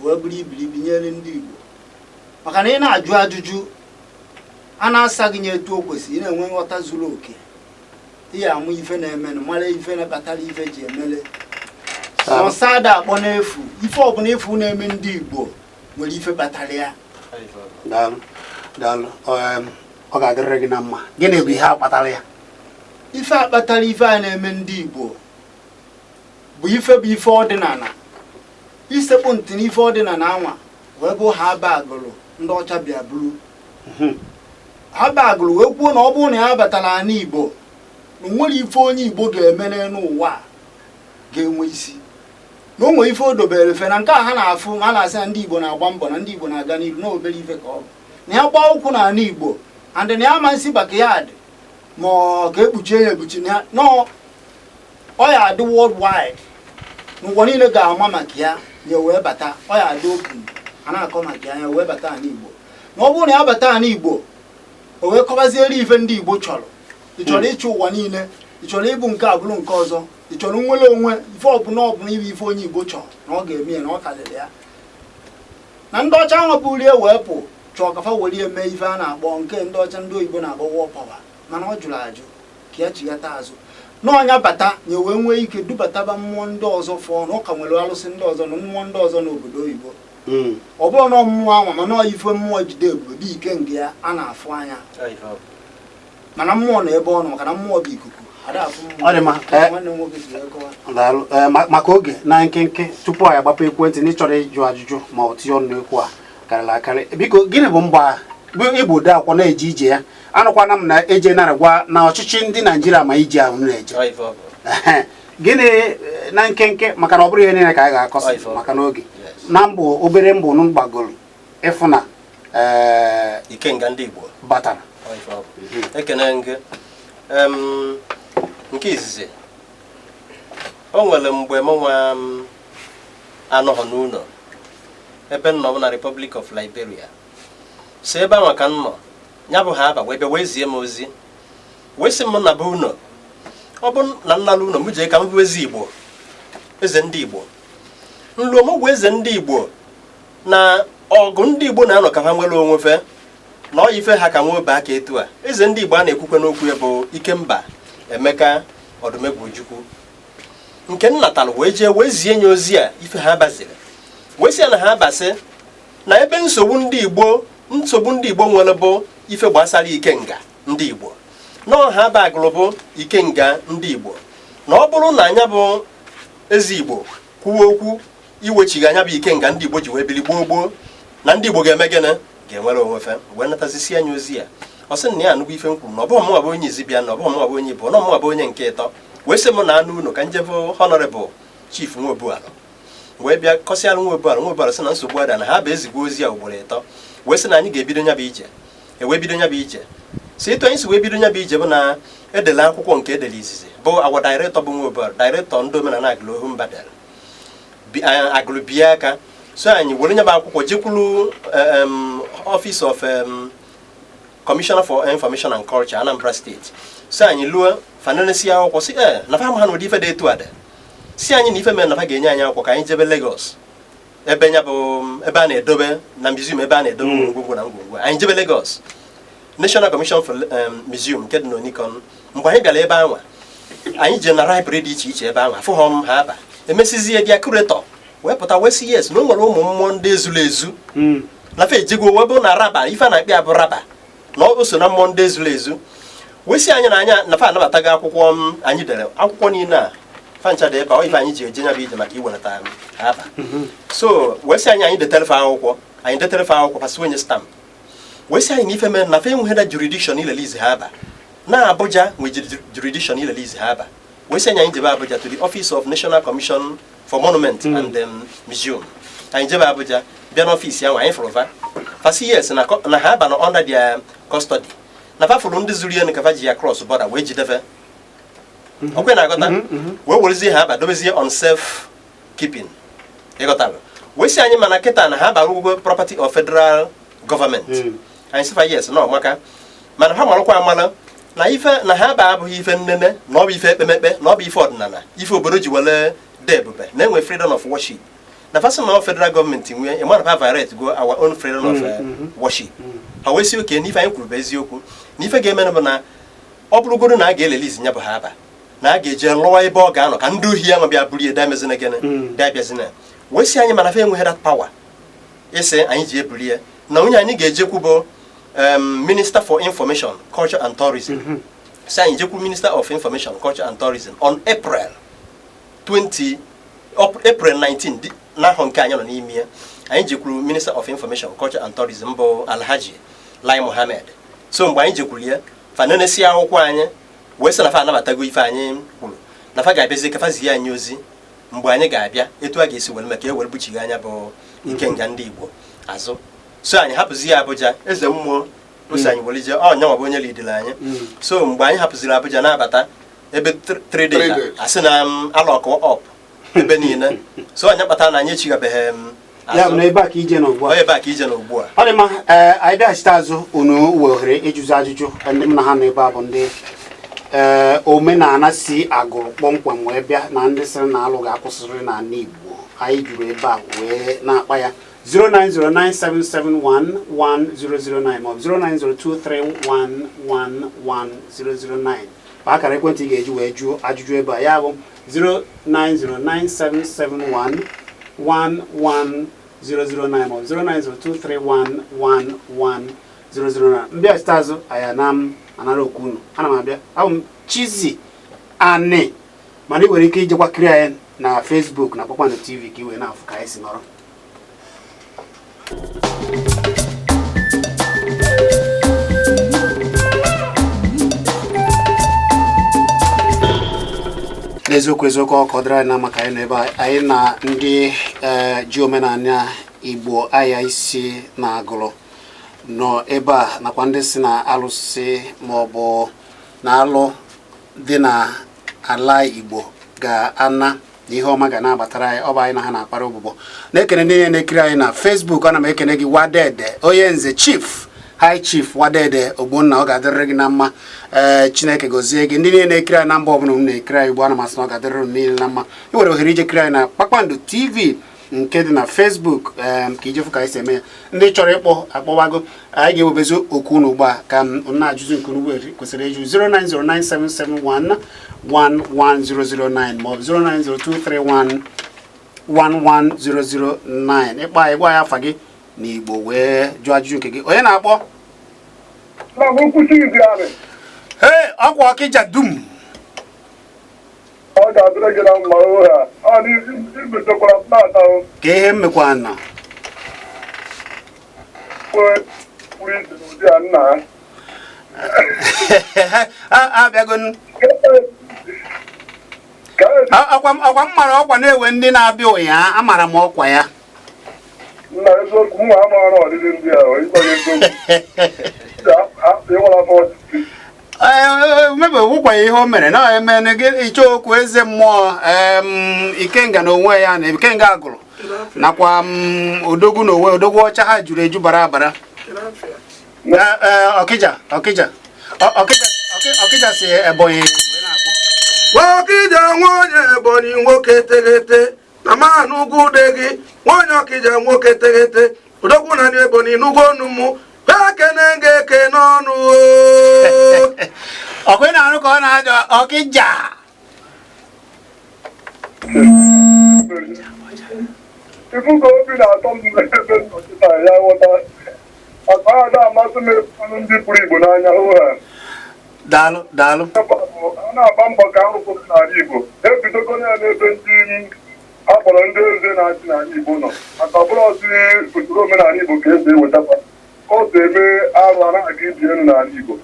wee bụrụ ibilibi nyere ndị Igbo, maka na ị na-ajụ ajụjụ a na-asa gị nye etu o kwesịrị, ị na-enwe nghọta zuru oke, ị ya amụ ife na-emenụ, mara ife na-akpatara ife ji emele. Ọsọ ada akpọ n'efu. Ife ọbụla efu na-eme ndị Igbo nwere ife kpatara ya. Daalụ, daalụ. Ọ ga-adịrịrị gị na mma. Gịnị bụ ihe a kpatara ya? Ife a kpatara ife a na-eme ndị Igbo bụ ife bụ ife ọdịnala, isekpụ ntị n'ife ọdịnala anwa wee bụ ha aba agụrụ ndị ọcha bịa buru ha ba agụrụ wee kwuo na ọ bụrụ na ya batara ala Igbo, na o nwere ife onye Igbo ga-eme n'elu ụwa a ga-enwe isi, na o nwere ife o dobere fe na nke a ha na-afụ ma a na-asị na ndị Igbo na-agba mbọ, na ndị Igbo na-aga n'iru, na obere ife ka ọ bụ na ya gbaa ụkwụ n'ala Igbo and na ya ama nsi backyard ma ọ ka ekpuchie ya ekpuchi, na ọ ya adị worldwide, n'ụwa niile ga-ama maka ya, ya wee bata. Ọ ya adị open, a na-akọ maka ya, ya wee bata ala Igbo. Na ọ bụrụ na ya bata ala Igbo, o wee kọbaziere ife ndị Igbo chọrọ. Ị chọrọ ịchị ụwa niile, ị chọrọ ịbụ nke a bụrụ nke ọzọ, ị chọrọ nnwere onwe, ife ọbụla ọbụla ibe ife onye Igbo chọrọ na ọ ga-eme ya, na ọ karịrị ya. Na ndị ọcha nwepụrụ ya wee pụ chọọ ka fa were ya mee ife a na-akpọ nke ndị ọcha, ndị oyibo na-akpọ war power, mana ọ jụrụ ajụ ka ya chighata azụ. N'ọnya bata nye wee nwee ike dubataba mmụọ ndị ọzọ fụọ na ụka nwere alụsị ndị ọzọ na mmụọ ndị ọzọ n'obodo oyibo. Ọ bụrụ na mmụọ anwa, mana ọ ife mmụọ jide ebube bụ ike nga ya a na-afụ anya, mana mmụọ nọ ebe ọ nọ, maka na mmụọ bụ ikuku, ada afụ mmụọ. Ọ dị mma. Nwanne m nwoke si wee kọwa. Daalụ. Maka oge na nkenke, tupu anyị agbapụ ekwentị na ịchọrọ ịjụ ajụjụ ma ọ tinye ọnụ n'okwu a karịrị akarị, biko, gịnị bụ mgba bụ ịbụ ode akwụkwọ na-eje ije ya? Anụkwana m na eje nara gwa na ọchịchị ndị Naijiria ma ije ahụ na-eje. Ehe. Gịnị na nkenke, maka na ọ bụrụ ihe niile ka anyị ga-akọsị maka n'oge, na mbụ obere mbụ unu gbagoro ịfụ na ikenga ndị Igbo batara? Ọ ife ọ bụ. Ekene ngị. Nke izizi, o nwere mgbe m nwa m anọghọ n'ụlọ ebe m nọ bụ na Republic of Liberia, si ebe ahụ ka m nọ ya bụ ha aba wee bịa wee zie m ozi, wee sị m na be ụlọ, ọ bụ na nnala ụlọ m jee ka m bụ eze Igbo, eze ndị Igbo. Nluo m gwa eze ndị Igbo na ọgụ ndị Igbo na-anọ ka ha nwere onwe fe na ọ ife ha ka nwee obe aka etu a. Eze ndị Igbo a na-ekwukwe n'okwu ya bụ Ikemba Emeka Ọdụmegwu Ojukwu nke m natara, wee jee wee zie nye ozi a ife ha baziri, wee sị ya na ha abasị na ebe nsogbu ndị Igbo nwere bụ ife gbasara ikenga ndị Igbo, na ọha aba agụrụ bụ ikenga ndị Igbo, na ọ bụrụ na anya bụ eze Igbo kwuwe okwu iwechighị anya bụ ikenga ndị Igbo ji wee biri gboo gboo, na ndị Igbo ga-eme gịnị? Ga-enwere onwe fe. Wee natazisi anya ozi ya, ọ sị na ya anụgwo ife m kwuru, na ọ bụghị mụnwa bụ onye izi bịa, na ọ bụghị mụnwa bụ onye ibu, na mụnwa bụ onye nke ịtọ, wee sị m na anụ ụlọ ka njebe Honorable Chief Nwobualụ, wee bịa kọsịara Nwobualụ. Nwobualụ sị na nsogbu ada, na ha bụ ezigbo ozi a ugboro ịtọ, wee sị na anyị ga-ebido nya bụ ije. E wee bido nya bụ ije. Si etu anyị si wee bido nya bụ ije bụ na edele akwụkwọ nke edele izizi bụ awa director bụ Nwobualụ, director ndị omenala Agụlụ Ohumba dere Agụlụ bie aka, so anyị were nya bụ akwụkwọ jekwuru Office of Commissioner for Information and Culture, Anambra State. So anyị luo, fanenesi akwụkwọ, si ee na fa ha na ụdị ife dị etu a dị, si anyị na ife mere na fa ga-enye anyị akwụkwọ ka anyị jebe Lagos, ebe nya bụ ebe a na-edobe na museum, ebe a na-edobe ngwongwo na ngwongwo. Anyị jebe Lagos, National Commission for Museum nke dị n'Onikon. Mgbe anyị bịara ebe anwa, anyị je na library dị iche iche ebe ahụ, afụghọ m ha aba. Emesizie bịa, curator wee pụta wee sị yes, na o nwere ụmụ mmụọ ndị ezuru ezu na fa ejego wee bụ na raba ife a na-akpị abụ raba, na o so na mmụọ ndị ezuru ezu, wee sị anyị na anya na fa anabatago akwụkwọ m anyị dere. Akwụkwọ niile a fancha dị ebe a, ọ ife anyị ji eje nya bụ ije maka iwenata aba. So wee sị anyị, anyị detere fa akwụkwọ, anyị detere fa akwụkwọ, pasị onye stamp, wee sị anyị na ife mere na fa enweghị na jurisdiction ilele ha aba, na Abuja nwe jurisdiction ilele ha aba, wee sị anyị, anyị jebe Abuja to the Office of National Commission for Monument and Museum. Anyị jebe Abuja, bịa n'ọfịs ahụ, anyị fụrụ fa, fa sị yes, na ha aba na under their custody, na fa fụrụ ndị zuru enu ka fa ji ya cross border wee jidefe ọkwe na-agọta, wee werezie ha aba dobezie on safe keeping, ịghọtara? Wee sị anyị mana kịta na ha bara ụgwọ property of federal government. Anyị sịfa yes, na ọmaka, mana ha marakwa amala na ife na ha ba abụghị ife nnene, na ọ bụ ife ekpemekpe, na ọ bụ ife ọdịnala, ife obodo ji were dị ebube, na-enwe freedom of worship, na fasị na federal gọọmenti nwee ịma na fa violate go our own freedom of worship. Ha wee sị oke n'ife anyị kwuru bụ eziokwu, na ife ga-eme bụ na ọ bụrụgodo na a ga-elele izi ya bụ ha aba, na a ga-eje lụọ ebe ọ ga-anọ ka ndị ohi ahụ bịa buru ya damezina gịnị bịa bịazina. Wee sị anyị mana fa enweghị that power ịsị anyị ji ebuli ya, na onye anyị ga-ejekwu bụ Minister for Information, Culture and Tourism. Sị anyị jekwu Minister of Information, Culture and Tourism on April 20, April 19 n'ahọ nke anyị nọ n'ime ya. Anyị jekwuru Minister of Information, Culture and Tourism bụ Alhaji Lai Mohammed. So mgbe anyị jekwuru ya, fanenesi akwụkwọ anyị, wee sị na fa anabatago ife anyị kwuru, na fa ga-abịazi ka fa zie anyị ozi mgbe anyị ga-abịa, etu a ga-esi were maka e were buchighi anya bụ ikenga ndị Igbo azụ. So anyị hapụzi ya Abuja, eze mmụọ ose anyị were jee, ọ nyanwa bụ onye lidiri anyị. So mgbe anyị hapụziri Abuja na-abata ebe 3 days, asị na m alọkụ up ebe niile. So anyị kpatara na anyị echighabeghị m Ya bụ azụ. Na ebe a ka ije nọ ugbu a? Ọ ebe a ka ije nọ ugbu a. Ọ dị mma. Ee, anyị bịaghachite azụ, unu wee ohere ịjụzi ajụjụ. Ndị m na ha nọ ebe a bụ ndị omenala si Agụrụ kpọmkwem wee bịa, na ndị sịrị na alụ ga-akwụsịrị n'ala Igbo. Anyị juru ebe a wee na-akpa ya. 09097711009 maọbụ 09023111009. Bụ akara ekwentị ị ga-eji wee jụọ ajụjụ ebe a, ya bụ 0909771 11009 maọbụ 09023111009. Mbịa site azụ anya na m anara okwu unu. Ana m abịa. Abụ m Chizzy Ani, mana ị nwere ike ijekwa kiri anyị na Facebook na Kpakpando TV ka ị wee na-afụ ka anyị si nọrọ. N'eziokwu eziokwu, ọ ka ọ dịrị anyị na maka anyị nọ ebe a, anyị na ndị ji omenala Igbo aya isi na Agụlụ nọ ebe a, nakwa ndị si na alụsị maọbụ na alụ dị na ala Igbo ga-ana na ihe ọma ga na-abatara anyị. Ọ bụ anyị na ha na-akpara ụbụbọ. Na-ekene ndị niile na-ekiri anyị na Facebook. Ana m ekene gị, Wadede onye nze, Chief, High Chief Wadede Ogbonna. Ọ ga-adịrịrị gị na mma. Ee, Chineke gọzie gị. Ndị niile na-ekiri anyị na mba ọbụla unu na-ekiri anyị ugbu, ana m asị na ọ ga-adịrịrị unu niile na mma. Ị nwere ohere ije kiri anyị na Kpakpando TV nke dị na Facebook, ka ijefu ka anyị si eme ya. Ndị chọrọ ịkpọ akpọwago, anyị ga-ewebezi okwu unu ugbu a ka m na-ajụzi nke unu kwesịrị ịjụ: 0909771 11009 maọbụ 09023111009. Ịkpọ anyị, gwa ya afa gị n'Igbo wee jụọ ajụjụ nke gị. Onye na-akpọ? Na bụ nkwụsị izi anị. Ee, ọkwa Ọkịja dum. Ọ ga-adịrị gị na mma. Ohe a ọ dị imetekwara m na-ata o. Ka ihe mmekwa na Kwuru isi n'ụdị a nna ya. Abịago. Ka esi Ọkwa m mara ọkwa na-ewe ndị na-abịa ụnyaa, amara m ọkwa ya. Nna, eziokwu, m nwa amaara ọdịdị ndị a ịgwa gị eziokwu. Ịnwere afọ ọchịchị. Mebe wụkwa ya ihe o mere na emene gị iche okwu eze mmụọ ikenga na onwe ya na ikenga Agụrụ nakwa odogwu na onwe odogwu ọcha ha juru eju bara abara. Ọkịja, Ọkịja, Ọkịja, Ọkịja si Ebonyi wee na-akpọ. Ọkịja nwa onye Ebonyi, nwoke teghete na manụ ugwu ude gị, nwaonye Ọkịja, nwoke teghete, odogwu na ndị Ebonyi n'ugwu onu mụ ekene ga-eke n'ọnụ o. Ọkwa ị na-arụ ka ọ na-ada Ọkịja. Ifu ka obi na-atọ m ebe nnọchịta ya ghọta akpa ada amasị m ịfụnụ ndị pụrụ Igbo n'anya hụ ha. Daalụ, daalụ. A na-agba mbọ ka arụpụta n'ala Igbo, ebidogo ya n'ebe ndị akpọrọ ndị eze na-achị n'ala Igbo nọ, maka ọbụla ọzọ usoro omenala Igbo ka esi ewetakwa ka ọ si eme arụ a na-aga ibi elu n'ala Igbo,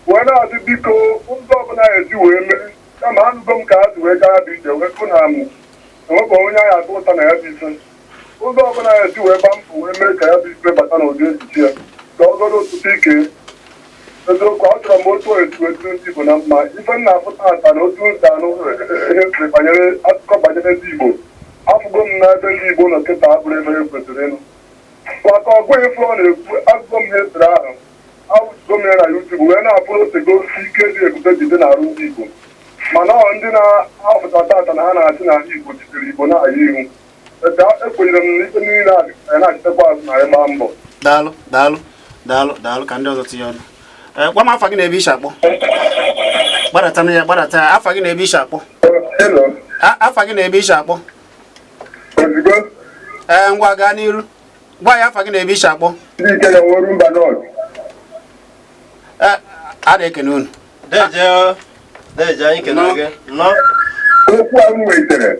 wee na-asị biko, ụzọ ọbụla esi wee mee kama anụgo m ka ha si wee gaa bụ ije wee fụ na m enwekwa onye anyị atụ ụta na ya bụ ife. Ụzọ ọbụla esi wee gbaa mbọ wee mee ka ya bụ ife bata n'ụdị echiche ya ka ọ gọrọ otutu ike. Eziokwu, achọrọ m otu esi wee dịrị ndị Igbo na mma. Ife m na-afụta ata na otu nsi anụ ihe ntiri banyere akụkọ banyere ndị Igbo, afụgo m n'ebe ndị Igbo nọ kịta abụrụ ebe e kwesịrị ịnụ maka ọgụ ife ọ na-ekwu. Agụgọ m ihe sịrị ahụ, awụzigo m ya na YouTube wee na-afụ otego ike dị ebube jide na-arụ ndị Igbo, mana ọ ndị na-afụta tata na ha na-achị n'ala Igbo jidere Igbo na-aya ihu. Ete ekwenyere m na ife niile a na-achitekwa azụ na ịgba mbọ. Daalụ, daalụ, daalụ, daalụ. Ka ndị ọzọ tinye ọnụ. Ee, gwa m afa gị na ebe ishi akpọ. Gbadata na ya, gbadata ya. Afa gị na ebe ishi akpọ. Hello. Afa gị na ebe ishi akpọ. Ozugbo. Ee, ngwa, gaa n'iru, gwa ya afa gị na ebe ishi akpọ. Ndị ike ya nwere mba nọọsụ. Ee, a na-ekene unu. Deje o. Deje, anyị kene gị nnọọ. Okwu a m wetara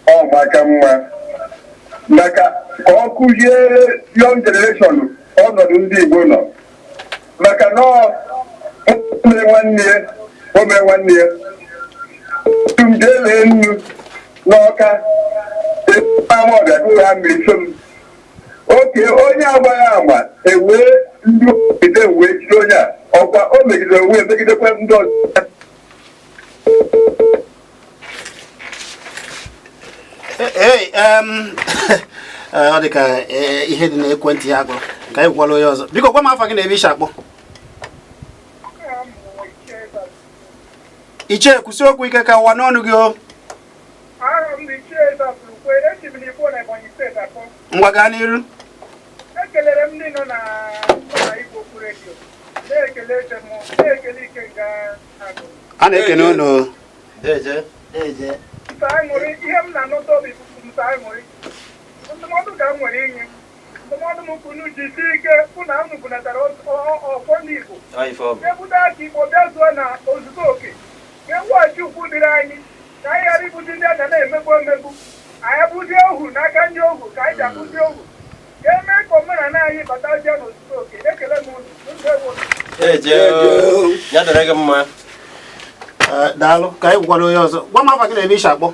ọ maka mma, maka ka ọ kụziere young generation ọnọdụ ndị Igbo nọ, maka na ọ mere nwanne ya, o mere nwanne ya dum jee lee nnu n'ọka ama ọbịa gụrụ ha mmiri so m oke onye agbaghị agba ewee ndị ogide wee jide onye a ọkwa o megidere onwe ya, megidekwa ndị ọzọ. Ee, ọ dị ka ihe dị n'ekwentị ya gwụrụ. Ka anyị gwala onye ọzọ. Biko gwa m afa gị na ebe ishi akpọ. Ichie, kwụsị okwu ike ka ụwa n'ọnụ gị o. Aha m bụ Ichie Ezafurukwe, esi m n'Igbo na Ebonyi Steeti akpọ. Ngwa, gaa n'iru. Ekelere m ndị nọ na Igbo Okwu Redio. Na-ekele eze mmụọ, na-ekele Ikenga Agụ. A na-ekene unu. Deje. Eje. Nta aṅụrị, ihe m na-anụta obi bụ nta aṅụrị. Ndụmọdụ ka m nwere inye. Ndụmọdụ m kwunu jisie ike hụ na unu bunatara ọfọ ndị Igbo. Ọ ife ọ bụ. Ebute aka Igbo bịa zuo na ozuzo oke. Ka eweghachi ukwu dịrị anyị, ka anyị ghara ịbụzi ndị a ga na-emegbu emegbu. Anyị abụzi ohu n'aka ndị ohu, ka anyị ji abụzi ohu. Ka emee ka omenala anyị batazie n'ozuzo oke. Ekele m unu. Ndewo. Eje. Ya dịrị gị mma. Ee, daalụ. Ka anyị gwukwara onye ọzọ. Gwa m afa gị na ebe ishi akpọ.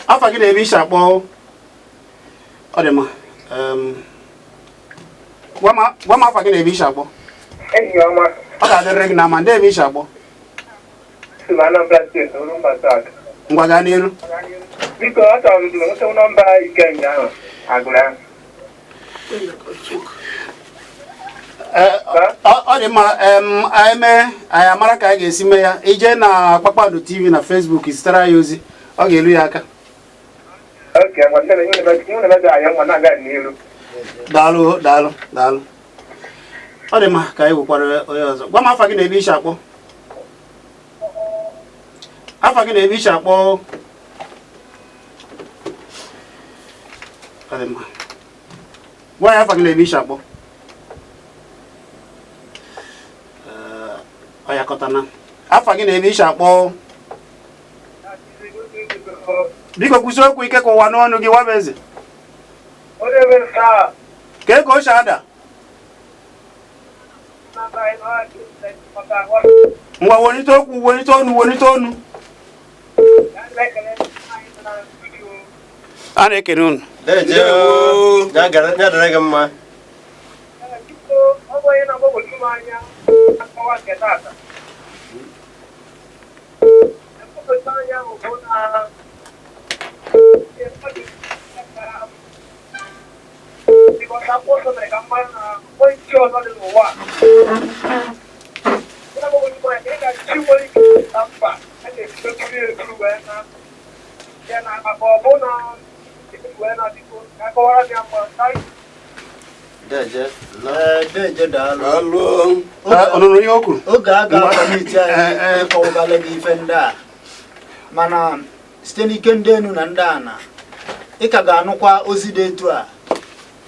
Afa gị na ebe ishi akpọ. Ọ dị mma. Gwa m afa gị na ebe ishi akpọ. Enyi ọma, Ọ ga-adịrịrị gị na ma ndị ebe ishi akpọ. si m Anambra Steeti, Orumba South. Ngwa, gaa n'iru. Biko, achọrọ m nweta nọmba Ikenga ahụ agụrụ ahụ. Ee, ọ dị mma. Anyị mee, anyị amara ka anyị ga-esi mee ya. Ije na Kpakpando TV na Facebook, zitere ya ozi, ọ ga-eru ya aka. Okay, ngwa, ihe na-eme anyị nwa na-aga n'iru. Daalụ, daalụ, daalụ. Ọ dị mma. Ka anyị nwekwara onye ọzọ. Gwa m afa gị na ebe ishi akpọ. Afa gị na ebe ishi akpọ. Ọ dị mma. Gwa ya afa gị na ebe ishi akpọ. Ee, ọ ya kọtana. Afa gị na ebe ishi akpọ. Biko, kwụsị okwu ike ka ụwa n'ọnụ gị. Waba eze. Ka ego o si ada. Ngwa, welite okwu, welite ọnụ, welite ọnụ. A na-ekene unu. Deje. Ya dịrị gị mma. Ọ bụ onye na-agbagwoju m anya akọwa nke tata. Mgbagwoju anya ahụ bụ na because akwụkwọ nsọ mere ka m mara na onye chi ọzọ dị n'ụwa a. Ihe na-agbagwoju m anya ka ị ga chi nwere ike na mba a ga-ebido tụrụ eturu wee na ya na maka ọ bụ na wee na biko ka akọwara m ya mma. Deje. Ee, deje, daalụ. Daalụ. Ee, ọ nụrụ ihe o kwuru? Oge a ga-akwalite Ee, anyị ee. ịkọwabala gị ife ndị a, mana site n'ike ndị enu na ndị ana, ị ka ga-anụkwa ozi dị etu a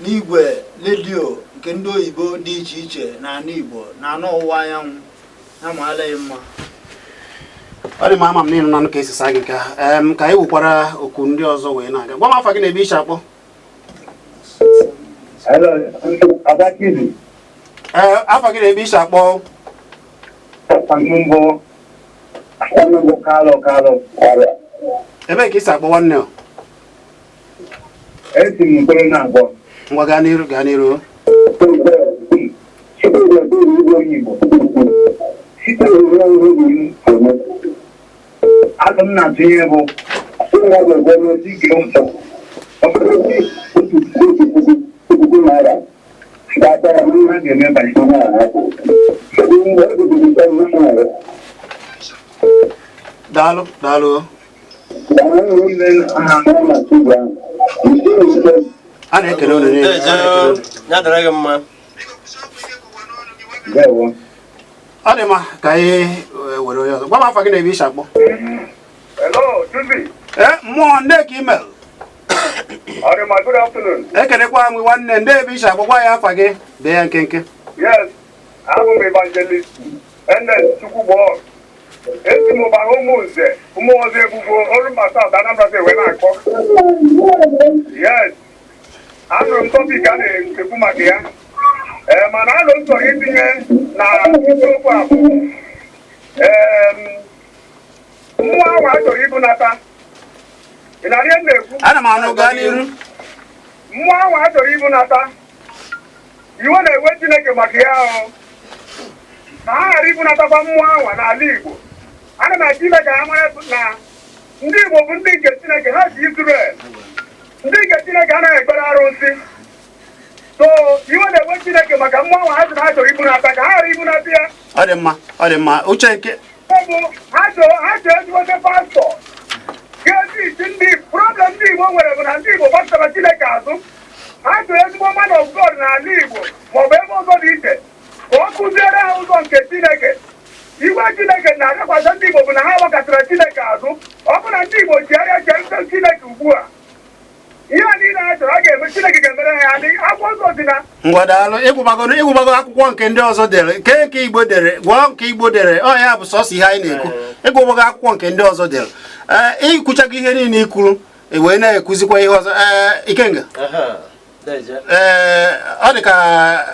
n'igwe redio nke ndị oyibo dị iche iche na ala Igbo na anụ ọwụwa anyanwụ. Ya maala ya mma. Ọ dị mma. Ama m niile nanụ ka esi saa gị nke a. Ka anyị wekwara okwu ndị ọzọ wee na-aga. Gwa m afa gị na ebe ishi akpọ. Hello, Adakizi. Ee, afa gị na ebe ishi akpọ. Mbụ, mbụ, Kalụ, Kalụ. Ebee ka isi akpọ, nwanne o? Esi m mkpụrụ na-abụọ. Ngwa, gaa n'iru, gaa n'iru. Igbo. Atụ m na-atụnye bụ ₦1,000 ha ga-eme banye. Daalụ, daalụ. A na-ekele unu niile. Deje. A na-ekele unu. Ya dịrị gị mma. Ndewo. Ọ dị mma. Ka anyị were onye ọzọ. Gwa m afa gị na ebe ishi akpọ. Hello, Juzi. Ee, mmụọ ndị ka email. Ọ dị mma, good afternoon. Ekelekwa m nwanne. Ndị ebe ishi akpọ, gwa ya afa gị, bee ya nkenke. Yes, abụ m Evangelist Ernest Chukwugbo. Esi m ụbara ụmụ nze, ụmụ ọzọ ebubo, Orumba South, Anambra State wee na-akpọ. Yes, anụrụ m topic a na-ekwu maka ya. Ee, mana alụ m chọrọ itinye na isiokwu a bụ mmụọ ahụ a chọrọ ibunata. Ị na-arị m na-ekwu? Ana m anụ, gaa n'iru. Mmụọ ahụ a chọrọ ibunata, iwe na-ewe Chineke maka ya ahụ ka ha ghara ibunatakwa mmụọ ahụ n'ala Igbo. Ana m achọ ime ka ha mara na ndị Igbo bụ ndị nke Chineke, ha si Israel. Ndị nke Chineke anaghị ekpere arụsị. So iwe na-ewe Chineke maka mmụọ ahụ ha sị na ha chọrọ ibunata, ka ha ghara ibunata ya. Ọ dị mma, ọ dị mma. Uche nke Ọ bụ ha chọọ ezigbote pastọ ga-esi isi ndị. Problem ndị Igbo nwere bụ na ndị Igbo gbasara Chineke azụ. Ha chọọ ezigbo man of God n'ala Igbo maọbụ ebe ụzọ dị iche ka ọ kụziere ha ụzọ nke Chineke. Iwe Chineke na-abịakwasị ndị Igbo bụ na ha gbakọtara Chineke azụ. Ọ bụ na ndị Igbo chigharịa chee Chineke ugbu a, ihe a niile ha chọrọ a ga-eme, Chineke ga-emere ha ya. Akwụkwọ nsọ dị na Ngwa, daalụ. Ịgwụbago akwụkwọ nke ndị ọzọ dere, nke Igbo dere, gụọ nke Igbo dere. Ọ ya bụ sọsọ ihe anyị na-ekwu. Ịgwụbago akwụkwọ nke ndị ọzọ dere, ee, ikwuchago ihe niile ikwuru, e wee na-ekwuzikwa ihe ọzọ. Ee, Ikenga. Ee, ọ dị ka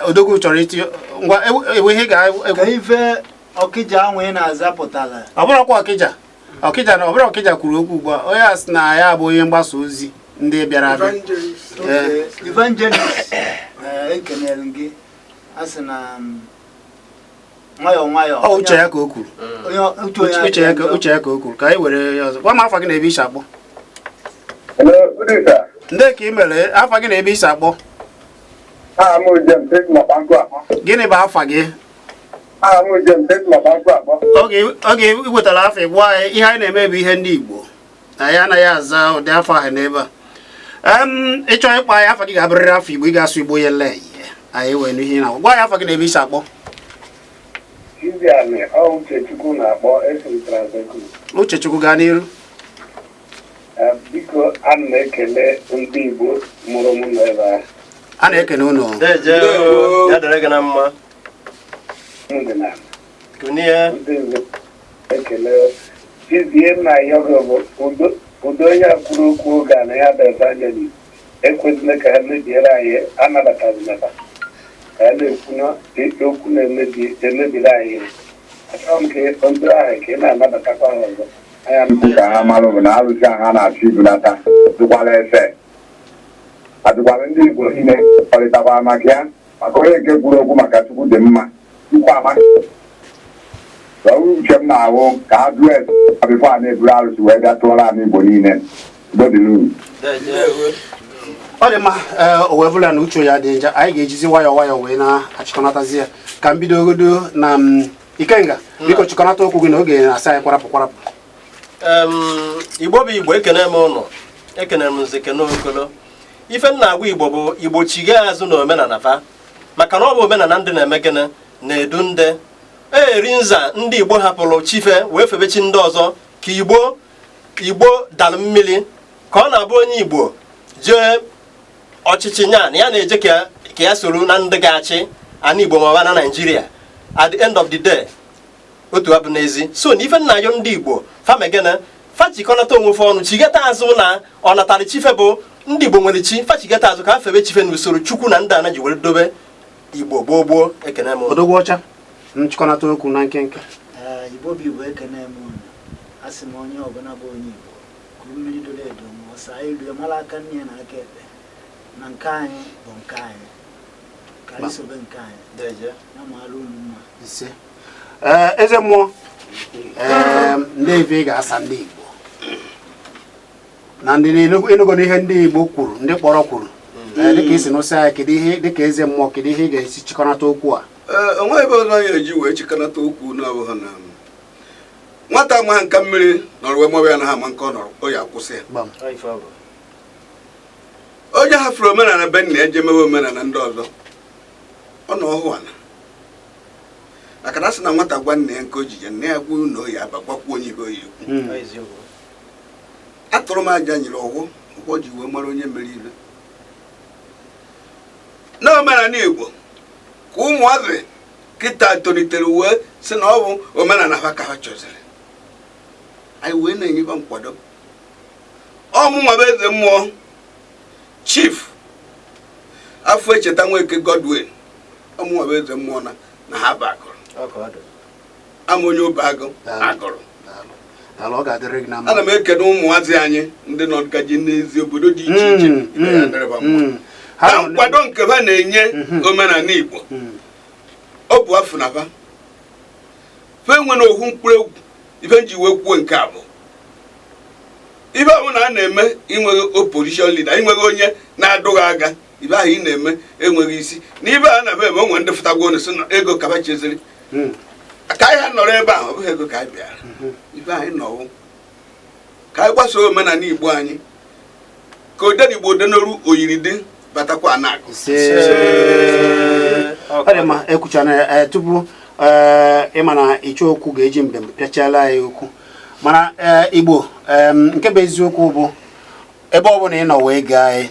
Odogwu chọrọ itinye. Ngwa, ewe ihe ga-ekwu. Ka ife Ọkịja ahụ ị na-azapụtara. Ọ bụrụkwa Ọkịja, Ọkịja na ọ bụrụ Ọkịja kwuru okwu ugbu a, onye a sị na ya bụ onye mgbasa ozi ndị bịara abịa. Okay, evangelist, ee, ekenere m gị. A sị na nwayọọ nwayọọ. Ọ uche ya ka o kwuru. Onye uche onye uche ya ka adịghị njọ. Uche ya ka o kwuru. Ka anyị were ya ọzọ. Gwa m afa gị na ebe isi akpọ. Hello, good evening, sir. Ndị ka ị mere, afa gị na ebe isi akpọ? Aha m James esi Mabanku akpọ. Gịnị bụ afa gị? Aha m James esi Mabanku akpọ. Oge ị wetara afa, ịgwa anyị ihe anyị na-eme bụ ihe ndị Igbo. Anyị anaghị aza ụdị afọ ahụ n'ebe a. Ịchọ ịkpọ anyị, afa gị ga-abụrịrị afọ Igbo. Ị ga-asụ Igbo ya lee anyị wee nụ ihe ị na-agwa. Gwa anyị afa gị na ebe isi akpọ. Chiziani, ọ Uchechukwu na-akpọ, esi m Trans-Ekulu. Uchechukwu, gaa n'iru. Biko, ana m ekele ndị Igbo mụrụ m nọ ebe ahụ. A na-ekene unu. Deje, ya dịrị gị na mma. Ndị na Kunie. ndị nze ekele. Chizie m na yogo bụ udo udo. Onye a kwuru okwu oge a na ya bụ evangelist, ekwezina ka ha mebiere anyị, anabatazina ha ka ha na-ekwu na okwu na-emebi emebiri anyị. Achọrọ m ka ndị ahụ ka ị na-anabatakwa ha ọzọ anya. Tupu ka ha mara bụ na arụsị ahụ ha na-achọ ibulata dụkwara efe adụkwara ndị Igbo niile kọrịtakwara maka ya, maka onye nke kwuru okwu maka Chukwu dị mma, Chukwu amaka. Ọrụ uche m na-ahụ ka ha jụọ ese before a na-eburu arụsị wee bịa tụọrọ anyị Igbo niile. Udo dị n'uru. Ọ dị mma. Ee, o wee bụla na uche ya dị njọ, anyị ga-ejizi nwayọọ nwayọọ wee na-achịkọnatazi ya. Ka m bidogodo na m Ikenga, biko chịkọnata okwu gị na oge na-asị anyị kwarapụ kwarapụ. Igbo bụ Igbo, ekene m ụnụ, ekene m nze, kene okolo. Ife m na-agwa Igbo bụ Igbo chiga azụ na omenala fa, maka na ọ bụ omenala ndị na-eme gịnị na-edu ndị eri nza. Ndị Igbo hapụrụ chife wee febe chi ndị ọzọ, ka Igbo Igbo dalụ mmiri, ka ọ na-abụ onye Igbo jee ọchịchị nya na ya na-eje ka ya soro na ndị ga-achị ana Igbo ma ọba na Naijiria. At the end of the day, otu abụ n'ezi. So na ife nna ayọ ndị Igbo famegene, fa jikọnata onwe fa ọnụ, chigata azụ na ọ natara chife bụ ndị Igbo nwere chi. Fa chigata azụ ka ha febe chife n'usoro Chukwu na ndị ana ji were dobe Igbo gboo gboo. Ekene m. Odogwu ọcha, nchịkọnata okwu na nkenke. Ee, Igbo bụ Igbo, ekene m unu. Asị m onye ọbụla bụ onye Igbo kuru mmiri doro edo ma ọ saa elu ya, mara aka nne ya na aka ekpe na nke anyị bụ nke anyị, ka anyị sobe nke anyị. Deje. Ya mara unu mma. Ise. Ee, eze mmụọ, ee, ndị ebe ị ga-asa ndị Igbo na ndị ịnụgo n'ihe ndị Igbo kwuru, ndị kpọrọ kwuru. Ee, dịka isi nụsị anyị, kedu ihe, dịka eze mmụọ, kedu ihe ị ga-esi chịkọnata okwu a? Ee, onweghị ebe ọzọ anyị eji wee chịkọnata okwu na-abụghị na nwata ama nka mmiri nọrọ wee mawa ya na ha ama nke ọ nọrọ o ya akwụsị ya. Gbam. Ọ ife ọ bụ. Onye hafuru omenala be nna ya je mewe omenala ndị ọzọ, ọ nọ ọhụụ ana, maka na a sị na nwata gwa nna ya nke o ji ya, nna ya gwuo na oyi aba gwakwuo onye ibe oyi ekwu. Ọ eziokwu. Atụrụ m aja nyere ọgwọ ọgwọ ji wee mara onye mere ibe n'omenala Igbo, ka ụmụazị kịta tolitere wee sị na ọ bụ omenala ha ka ha chọziri. Anyị wee na-enyeba nkwado. Ọmụnwa bụ eze mmụọ, Chief Afọ Echeta Nweke Godwin, ọmụnwa bụ eze mmụọ na ha bụ agụrụ. Ọ ka ọ dị. Ama onye obe agụ agụrụ. Daalụ. Daalụ, ọ ga-adịrị gị na mma. Ana m ekene ụmụazị anyị ndị nọ gaji n'ezi obodo dị iche iche. Ibe ya dịrịba mma. Ha Na nkwado nke ha na-enye omenala Igbo, ọ bụ afọ na fa fe nwere ohu mkpụrụ egwu. Ife nji wee kwuo nke a bụ ife ahụ na a na-eme inweghị opposition leader, inweghị onye na-adụghị aga. Ibe ahụ ị na-eme enweghị isi na ibe a na-eme eme. Onwe ndị fụtagwo sị na ego kaba cheziri ka anyị ha nọrọ ebe ahụ. Ọ bụghị ego ka anyị bịara ibe anyị nọwụ, ka anyị gbasoo omenala Igbo anyị, ka Odenigbo odenoru oyiri dị batakwa anagụ. Ise. Ọ dị mma, ekwuchana ya tupu ịma na Icheokwu ga-eji mbem pịachala anyị okwu. Mana Igbo, nke bụ eziokwu bụ ebe ọ bụla ị nọ wee gaa anyị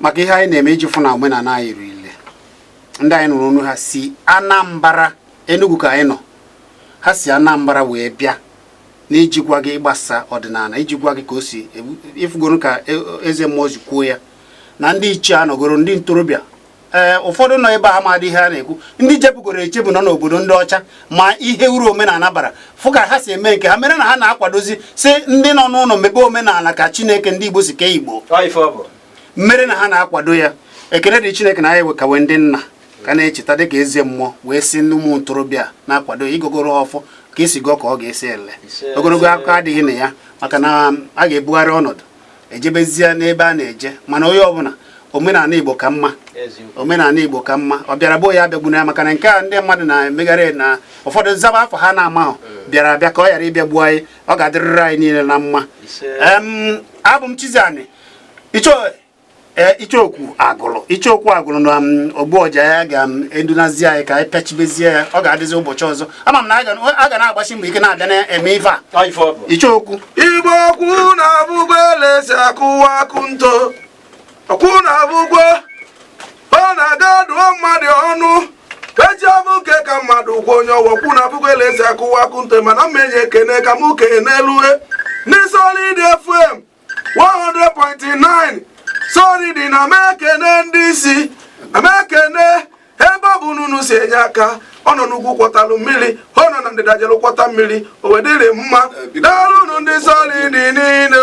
maka ihe anyị na-eme iji fụ na omenala anyị ruru ile. Ndị anyị nụrụ onu ha si Anambra, Enugu ka anyị nọ, ha si Anambra wee bịa n'iji gwa gị ịgbasa ọdịnala, iji gwa gị ka o si ịfụgoro ka eze mmụọ si kwuo ya na ndị ichie anọgoro, ndị ntorobịa ụfọdụ nọ ebe a amadị ihe a na-ekwu, ndị jepụgoro echebụ nọ n'obodo ndị ọcha ma ihe uru omenala bara fụ ka ha si eme nke ha mere na ha na-akwadozi si ndị nọ n'ụlọ mebe omenala ka Chineke ndị Igbo si kee Igbo mere na ha na-akwado ya. Ekele dị Chineke na anyị wekawe ndị nna ka na-echeta dịka eze mmụọ wee sị ndị ụmụ ntorobịa na-akwado ịgọgoro ọfọ ka esi gọọ ka ọ ga-esi ele. Ogologo akụkọ adịghị na ya maka na a ga-ebugharị ọnọdụ ejebezie n'ebe a na-eje, mana onye ọbụla omenala Igbo ka mma, omenala Igbo ka mma. Ọ bịara bụ ya abịagbuna ya maka na nke a ndị mmadụ na-emegharị na ụfọdụ zaba afọ ha na-amahụ bịara abịa ka ọ ghara ịbịa gbuo anyị. Ọ ga-adịrịrị anyị niile na mma. Abụ m Chiziani Icheokwu Agụlụ, Icheokwu Agụlụ na Ogbuọja ya ga-edunazi anyị ka anyị pịachibezie ya. Ọ ga-adịzi ụbọchị ọzọ. Ama m na a ga na-agbasi mbọ ike na-abịa na-eme ife a. Icheokwu Igbo kwu na-abụgbo elesi akụwa akụ nto ọkwụ na-abụgbo ọ na-aga dụọ mmadụ ọnụ eji abụ nke ka mmadụ kwụ onye ọwọ kwu na abụgbo elesi akụwa akụ nto. Mana mmenye ekene ka mụ kenelue ndị Solid FM 100.9 Solid na mekene ndị isi amekene ebe ọ bụ unu si enye aka. Ọ nọ n'ugwu kwọtalụ mmiri, ọ nọ na ndịda jelu kwọta mmiri, o wedịrị mma. Daalụnụ ndị Solid niile.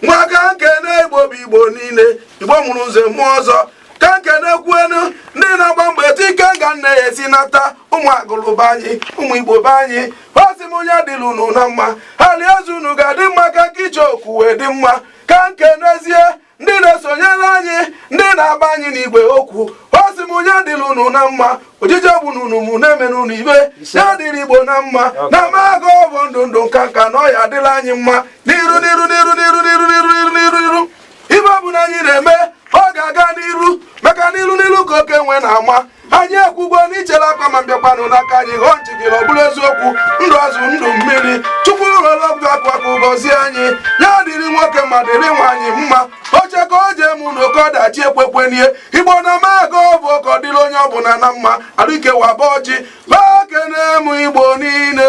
Nwa ka nkene Igbo bụ Igbo niile, Igbo mụrụ nze mmụọ ọzọ ka nkene kwuenu ndị na-agba mgbe etu ike nga nne ya esi nata ụmụ agụlụba anyị, ụmụ Igbo be anyị. Osi m onye dịrị unu na mma, alaeze unu ga-adị mma ka nke Icheokwu wee dị mma. Ka nkenezie ndị na-esonyere anyị, ndị na-agba anyị n'igwe okwu. Osi m onye dịrị unu na mma, ojije bụ unu mụ na-eme n'unu ibe ya dịrị Igbo na mma na maga ọbọ ndụ ndụ nka nka na ọya adịla anyị mma n'iru n'iru n'iru n'iru n'iru n'iru n'iru n'iru n'iru. Ibe ọ bụla anyị na-eme ọ ga-aga n'iru maka n'iru n'iru ka oke nwe na-ama. Anyị ekwugwo n'ichere akwa ma mbịakwanụ n'aka anyị ghọọ nchigiri ọ bụrụ eziokwu. Ndụ azụ ndụ mmiri, Chukwu rụrụ ọgwụ akụ akụ gọzie anyị, ya dịrị nwoke ma dịrị nwaanyị mma. Oche ka o jee mụ na oke ọdachi ekwekwenie. Igbo na maga ọbụ ka ọ dịrị onye ọbụla na mma. Arụike waba ọjị bakene m Igbo niile.